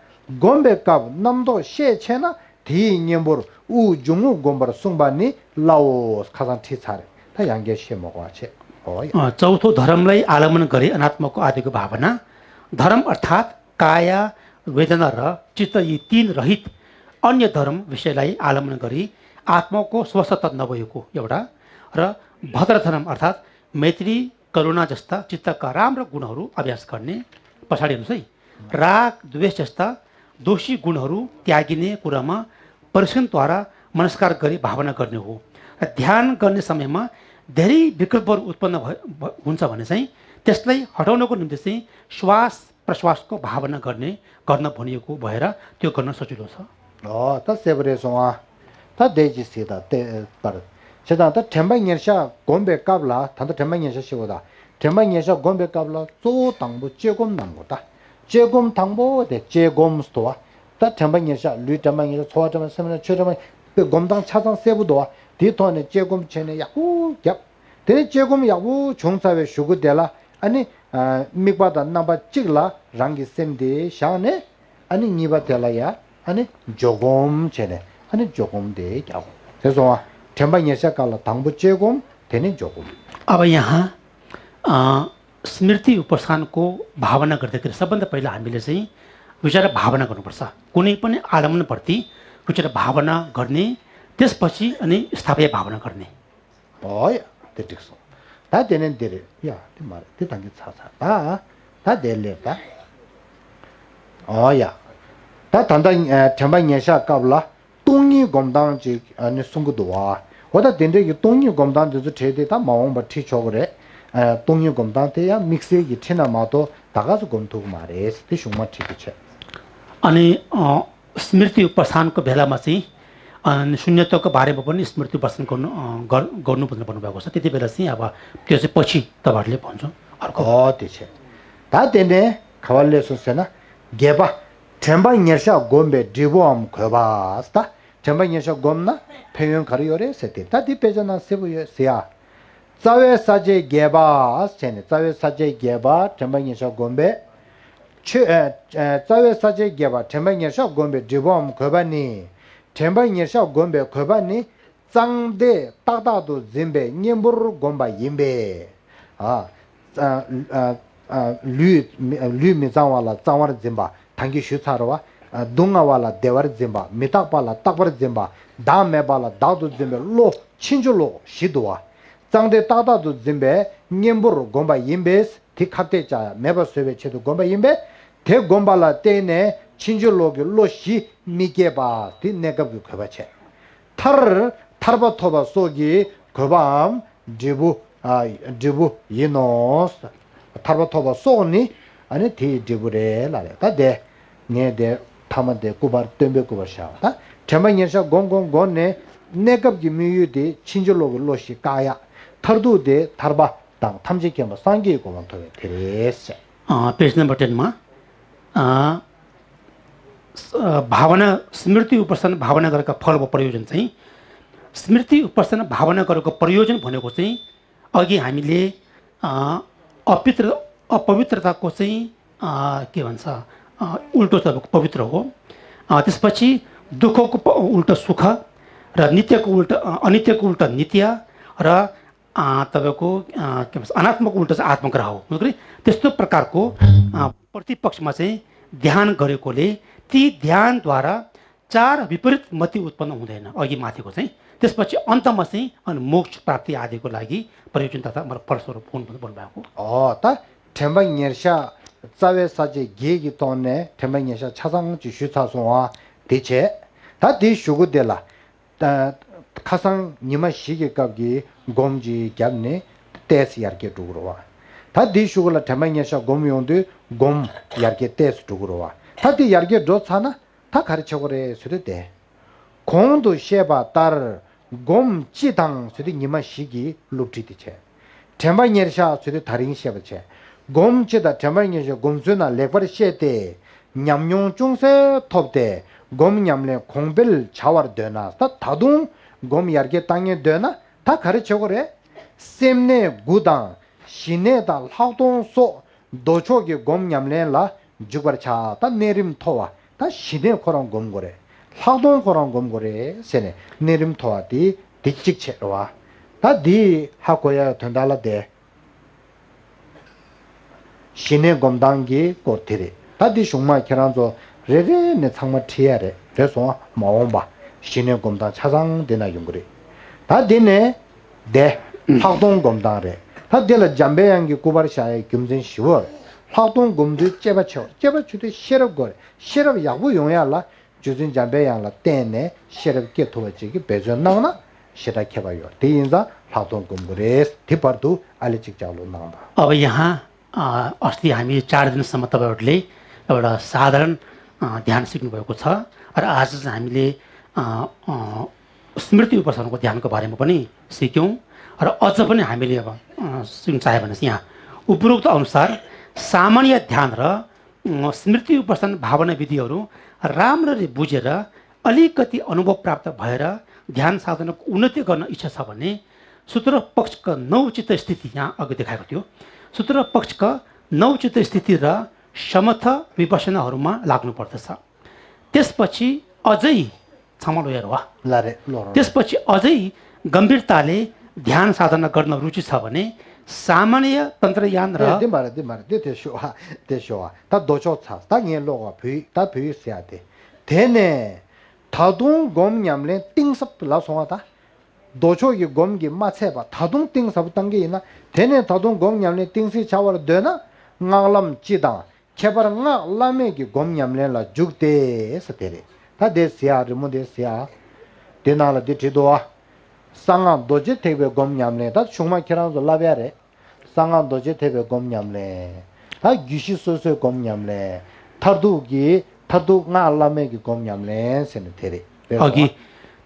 곰베캅 남도 셰체나 디님보르 우중우 곰바르 송바니 लाओस खाजान ठी छारे ता यांगे शे मगवा छे हो चौथो धर्मलाई आलम्बन गरी अनात्माको आदिको भावना धर्म अर्थात् काया वेदना र चित्त यी तीन रहित अन्य धर्म विषयलाई आलम्बन गरी आत्माको स्वसत्ता नभएको एउटा र भद्र धर्म अर्थात् मैत्री करुणा जस्ता चित्तका राम्रा गुणहरू अभ्यास गर्ने पछाडि हेर्नुहोस् है राग द्वेष जस्ता दोषी गुणहरू त्यागिने कुरामा परिश्रमद्वारा मनस्कार गरी भावना गर्ने हो र ध्यान गर्ने समयमा धेरै विकल्पहरू उत्पन्न हुन्छ भने चाहिँ त्यसलाई हटाउनको निम्ति चाहिँ श्वास प्रश्वासको भावना गर्न भनिएको भएर त्यो गर्न सजिलो छ ता सेबरे सोवा ता देजी सिदा ते पर सेदा ता टेम्बा न्यर्शा गोम्बे काब्ला थान्ता टेम्बा न्यर्शा सिगोदा टेम्बा न्यर्शा गोम्बे काब्ला जो 당부 제곰 남고다 제곰 당보 데 제곰 스토와 다 टेम्बा न्यर्शा लु टेम्बा न्यर्शा 초와 टेम्बा 세면 최저만 곰당 차상 세부도 디토네 제곰 체네 야후 겹 데 제곰 야후 종사회 슈고데라 아니 미바다 남바 찍라 랑기 셈데 샤네 아니 니바텔라야 아니 조금 전에 아니 조금 돼 자고 그래서 전방에 시작할 당부 제공 되는 조금 अब यहाँ स्मृति उपस्थानको भावना गर्दाखेरि सबभन्दा पहिला हामीले चाहिँ विचार भावना गर्नुपर्छ कुनै पनि आलम्बनप्रति विचार भावना गर्ने त्यसपछि अनि स्थापना भावना गर्ने 어야 됐어 다 되는 데를 야 말해 그 단계 차차 다 될래다 어야 다 단단 전방에 시작합라 동이 검당지 아니 송구도와 어다 된데기 동이 검당도 제대다 마음바 티초 그래 동이 검당대야 믹스기 티나마도 다가서 검토고 말해 스티 shum마 티체 अनि स्मृति उपस्थानको बेलामा चाहिँ शून्यताको बारेमा पनि स्मृति उपस्थान गर्नु भनेर भन्नुभएको छ त्यति बेला चाहिँ अब त्यो चाहिँ पछि तपाईँहरूले भन्छ अर्को त्यसै 다 되네 가발레 소세나 게바 템바 녀샤 곰베 디보암 거바스다 템바 녀샤 곰나 평영 가리요레 세테 다디 빼잖아 세부여 세야 자외 사제 게바 세네 자외 사제 게바 템바 녀샤 곰베 자외 사제 게바 템바 녀샤 곰베 디보암 거바니 템바 녀샤 곰베 거바니 짱데 따다도 짐베 님부르 곰바 임베 lü mi zangwala zangwar zimba tangi shu tsarwa dunga wala dewar zimba mitak pala takbar zimba da me bala dadu zimbe lo chinju lo shidwa zangde tada du zimbe nyembur gomba yimbes ti khate cha meba sebe chedu gomba yimbe te gomba la tene chinju lo ge lo shi mike ba ti negab gu khaba che tarba thoba sogi khobam dibu yinos 타바토바 소니 아니 디디브레 라레다 네데 타마데 쿠바 템베 쿠바샤다 템바니샤 공공고네 네갑기 미유디 친절로 로시 까야 터두데 타르바 당 탐지케마 상기 고만토에 테레스 page number 10 मा भावना स्मृति उपस्थान भावना गरेका फल वा प्रयोजन चाहिँ स्मृति उपस्थान भावना गरेको प्रयोजन भनेको चाहिँ अघि हामीले अपवित्रताको चाहिँ के भन्छ उल्टो तपाईँको पवित्र हो त्यसपछि दुःखको उल्टो सुख र नित्यको उल्टो अनित्यको उल्टो नित्य र तपाईँको के भन्छ अनात्मको उल्टो चाहिँ आत्मग्रह हो त्यस्तो प्रकारको प्रतिपक्षमा चाहिँ ध्यान गरेकोले ती ध्यानद्वारा चार विपरीत मति उत्पन्न हुँदैन अघि माथिको चाहिँ त्यसपछि अन्तमा चाहिँ अनि मोक्ष प्राप्ति आदिको लागि प्रयोजन तथा फलस्वरूप हुन् भन्नु भन्नुभएको ता 템바 녀샤 자외 사제 게기 돈네 템바 녀샤 차상 지슈차송와 대체 다 디슈고델라 다 가상 니마 시게갑기 곰지 갸네 테스 야르게 두그로와 다 디슈고라 템바 녀샤 곰용데 곰 야르게 테스 두그로와 다디 야르게 도차나 다 가르쳐거래 수르데 공도 셰바 딸 곰 지당 수디 니마 시기 룩티티체 템바 녀샤 수디 다린 셰바체 곰치다 템바니죠 곰스나 레버 셰테 냠뇽 중세 톱데 곰 냠레 공벨 자와르 되나 다둥 곰 야르게 땅에 되나 다 가르쳐 그래 셈네 구당 시네다 하동소 도초게 곰 냠레라 주거차 다 내림 토와 다 시네 코랑 곰 거래 하동 코랑 곰 거래 세네 내림 토와디 디직체와 다디 하고야 된다라 돼 신의 검단기 꼬티리 다디 shum마 키란조 레레네 상마 티야레 그래서 마옴바 신의 검단 차상되나 용거리 다디네 대 학동 검단레 다디라 잠베양기 고바르샤의 금전 10월 학동 검도 제바치도 시럽거 시럽 야구 용야라 주진 잠베양라 때네 시럽 깨토버지기 배전 나오나 시작해봐요 대인자 학동 검거레스 디파르도 알리직자로 나온다 अब यहाँ अस्ति हामी 4 दिनसम्म तपाईँहरूले एउटा साधारण ध्यान सिक्नुभएको छ र आज चाहिँ हामीले स्मृति उपासनाको ध्यानको बारेमा पनि सिक्यौँ र अझ पनि हामीले अब सिक्न चाह्यो भने चाहिँ यहाँ उपरोक्त अनुसार सामान्य ध्यान र स्मृति उपासना भावना विधिहरू राम्ररी बुझेर अलिकति अनुभव प्राप्त भएर ध्यान साधनाको उन्नति गर्न इच्छा छ भने सूत्र पक्षका 9 चित्त स्थिति यहाँ अघि देखाएको थियो सूत्र पक्षका 9 चित्त स्थिति र समथ विपसनाहरूमा लाग्नुपर्दछ त्यसपछि अझै छमल हेर वा लारे लोरो त्यसपछि अझै गम्भीरताले ध्यान साधना गर्न रुचि छ भने सामान्य तन्त्रयान र दिमारे देशवा ता दोचो छ ता गे लोगा भी स्याते थेने थादुङ गोम न्यामले टिङसप ला सोता दोचो गी गोम गी माछेबा थादुङ टिङसप तंगे ना थेने थादुङ गोम न्यामले टिङसि चावर देना nganglam chida chebar nga lame gi gom nyamle la jukte satere ta de sia rumo de sia denala de tidoa sanga doje tebe gom nyamle ta chungma kiran zo labyare sanga doje tebe gom nyamle ta gishi soso gom nyamle tardu nga lame gi gom nyamle sen tere अघि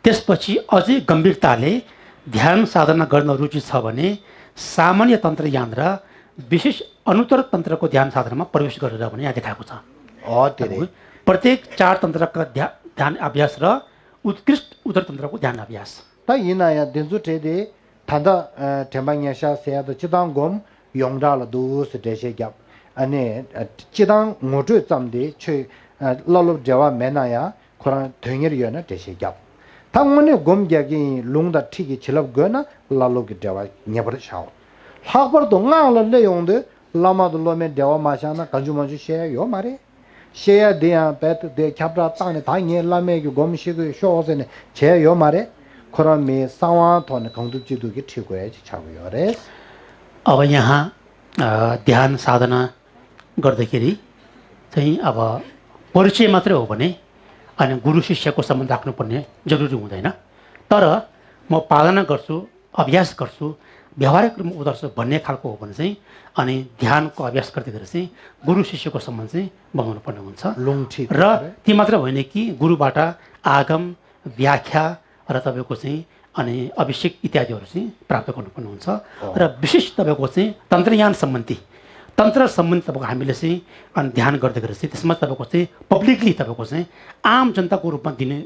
त्यसपछि अझै गम्भीरताले ध्यान साधना गर्न रुचि छ भने सामान्य तन्त्रयान र विशेष अनुत्तर तन्त्रको ध्यान साधनामा प्रवेश गरेर भने यहाँ देखाएको छ प्रत्येक 4 तन्त्रका ध्यान अभ्यास र उत्कृष्ट उत्तर तन्त्रको ध्यान अभ्यास ता यिना या देन्जु टेदे थादा टेमाङयाशा सेया द चिदाङ गोम योङडा ल दुस देशे ग्याप अनि चिदाङ मोटु चम्दे छ ललो देवा मेनाया खोरा थङेर यना देशे ग्याप थाङमने गोम ग्यागि लुङदा ठिकी छिलब गना ललो गे देवा न्याबर छाउ हाबर दो ngala le yongde lama do lome dewa mashana kanjumanju she yo mare she ya de ya bet de kyabra tane 당에 lame 게 gomshi ge shosene che yo mare khora me sawa thone kangdu jidu ge thigoye chagoyo re अब यहाँ ध्यान साधना गर्दाखेरि चाहिँ अब परिचय मात्रै हो भने अनि गुरु शिष्यको सम्बन्ध राख्नुपर्ने जरुरी हुँदैन तर म पालना गर्छु अभ्यास गर्छु व्यवहारिक रूपमा उदार्छु भन्ने खालको हो भने चाहिँ अनि ध्यानको अभ्यास गर्दाखेरि चाहिँ गुरु शिष्यको सम्बन्ध चाहिँ बनाउनु पर्ने हुन्छ र ती मात्र होइन कि गुरुबाट आगम व्याख्या र तपाईँको चाहिँ अनि अभिषेक इत्यादिहरू चाहिँ प्राप्त गर्नुपर्ने हुन्छ र विशेष तपाईँको चाहिँ तन्त्रयान सम्बन्धी तन्त्र सम्बन्धी तपाईँको हामीले चाहिँ अनि ध्यान गर्दाखेरि चाहिँ त्यसमा तपाईँको चाहिँ पब्लिकली तपाईँको चाहिँ आम जनताको रूपमा दिने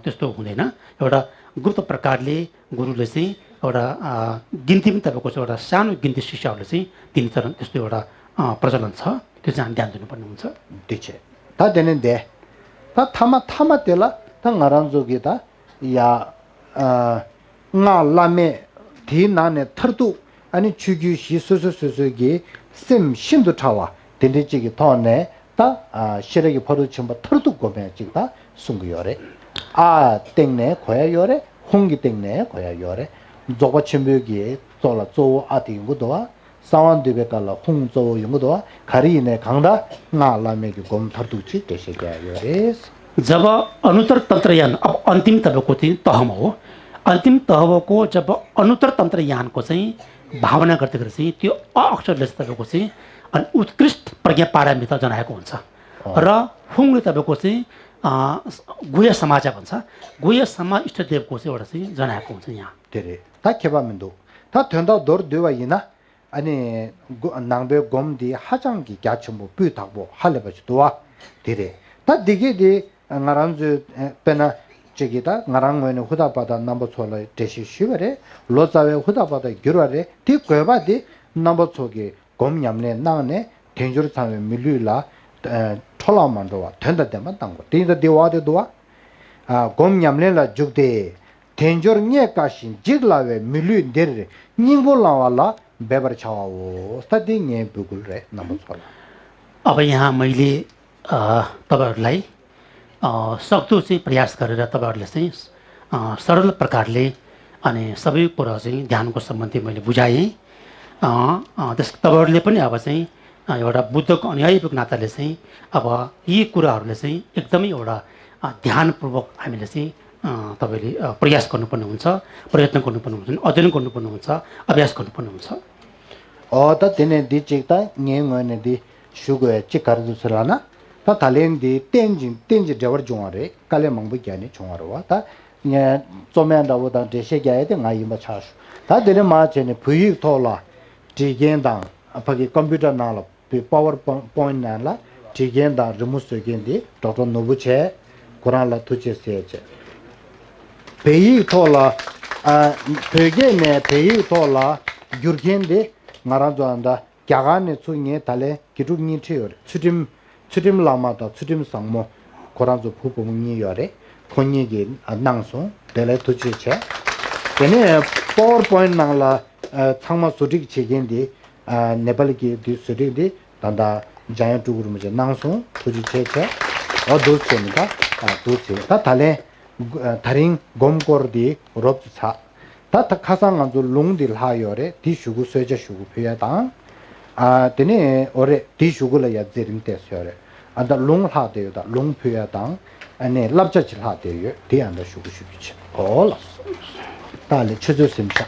त्यस्तो हुँदैन एउटा गुप्त प्रकारले गुरुले चाहिँ एउटा गिन्ती पनि तपाईँको चाहिँ एउटा सानो गिन्ती शिष्यहरूले चाहिँ दिने चरण त्यस्तो एउटा प्रचलन छ त्यो चाहिँ हामी ध्यान दिनुपर्ने हुन्छ दिछे ता देने दे ता थामा तेला ता ngaraङ जोगी ता या nga lame thi nane thartu ani chugyu shi so gi sim shindu thawa dende ji gi thone ta shiregi phoru chimba thartu gobe ji ta sungu yore a tengne khoya yore hongi tengne khoya yore zoba chimbu gi zola zo ati ngudowa sawan debe kala hong zo yungudowa khari ne khangda nga lame gi gom thartu chi deshe gya yore जब अनुत्तर तन्त्रयान अब अन्तिम तपाईँको चाहिँ तहमा हो अन्तिम तहको जब अनुत्तर तन्त्रयानको चाहिँ भावना गर्दाखेरि चाहिँ त्यो अक्षरले तपाईँको चाहिँ अनि उत्कृष्ट प्रज्ञा पारमिता जनाएको हुन्छ र हुङले तपाईँको चाहिँ गुह्य समाजा भन्छ गुह्य समाज इष्टदेवको चाहिँ एउटा चाहिँ जनाएको हुन्छ यहाँ धेरै ता खेबामिन्दो ता थन्दा दोर देवा यिना अनि नाङबे गोमदि हाजाङगी ग्याचमबो पुथाबो हालेबच दोवा धेरै ता दिगेदि ngaranju pena chigita ngarang moine hudapada number 6 le deshi shibare lozawe hudapada gyurare ti kweba di number 6 ge gomnyamne nagne tenjur same milula thola mandowa thenda dema tanggo tinda dewa de dowa gomnyamle la jugde 텐저 nye kashin jiglawe milu der nyingbo lawala bebar chawo stadi nye bugul re namusala अब यहाँ मैले तपाईँहरूलाई सक्दो चाहिँ प्रयास गरेर तपाईँहरूले चाहिँ सरल प्रकारले अनि सबै कुरा चाहिँ ध्यानको सम्बन्धी मैले बुझाएँ तपाईँहरूले पनि अब चाहिँ एउटा बुद्धको अनुयायीको नाताले चाहिँ अब यी कुराहरूले चाहिँ एकदमै एउटा ध्यानपूर्वक हामीले चाहिँ तपाईँले प्रयास गर्नुपर्ने हुन्छ प्रयत्न गर्नुपर्ने हुन्छ अध्ययन गर्नुपर्ने हुन्छ अभ्यास गर्नुपर्ने हुन्छ त तिने the चिक्ता nye ngone di shugo chikar dusalana ta talen di tenji devar jongare kale mangbu gyani chongaro ta nye zomen da wodan de she gya de ngai ma chashu ta dene ma chene pui thola tigen dang apagi computer na la power point na la tigen da remus gen di dr nobuche quran la tuche se che pei thola pege ne pei thola gyurgen de ngaranzo anda gyagane tsunge tale kirugni theyor chudim lama da chudim sangmo koranzo phupu ngi yore khonye ge nangso dele tuche che tene powerpoint nangla changma sudik chegen di nepal ki di sudik di danda giant tugur muje nangso tuche che o dos chonda tuche ta tale tharing gomkor di rob cha ta khasang anzu lungdil ha yore di shugu seje shugu pya da tene ore di shugu la ya zerim te sore anda lung ha de da lung pya da ane labcha chil ha de yo di anda shugu shugu che all ta le chujo simcha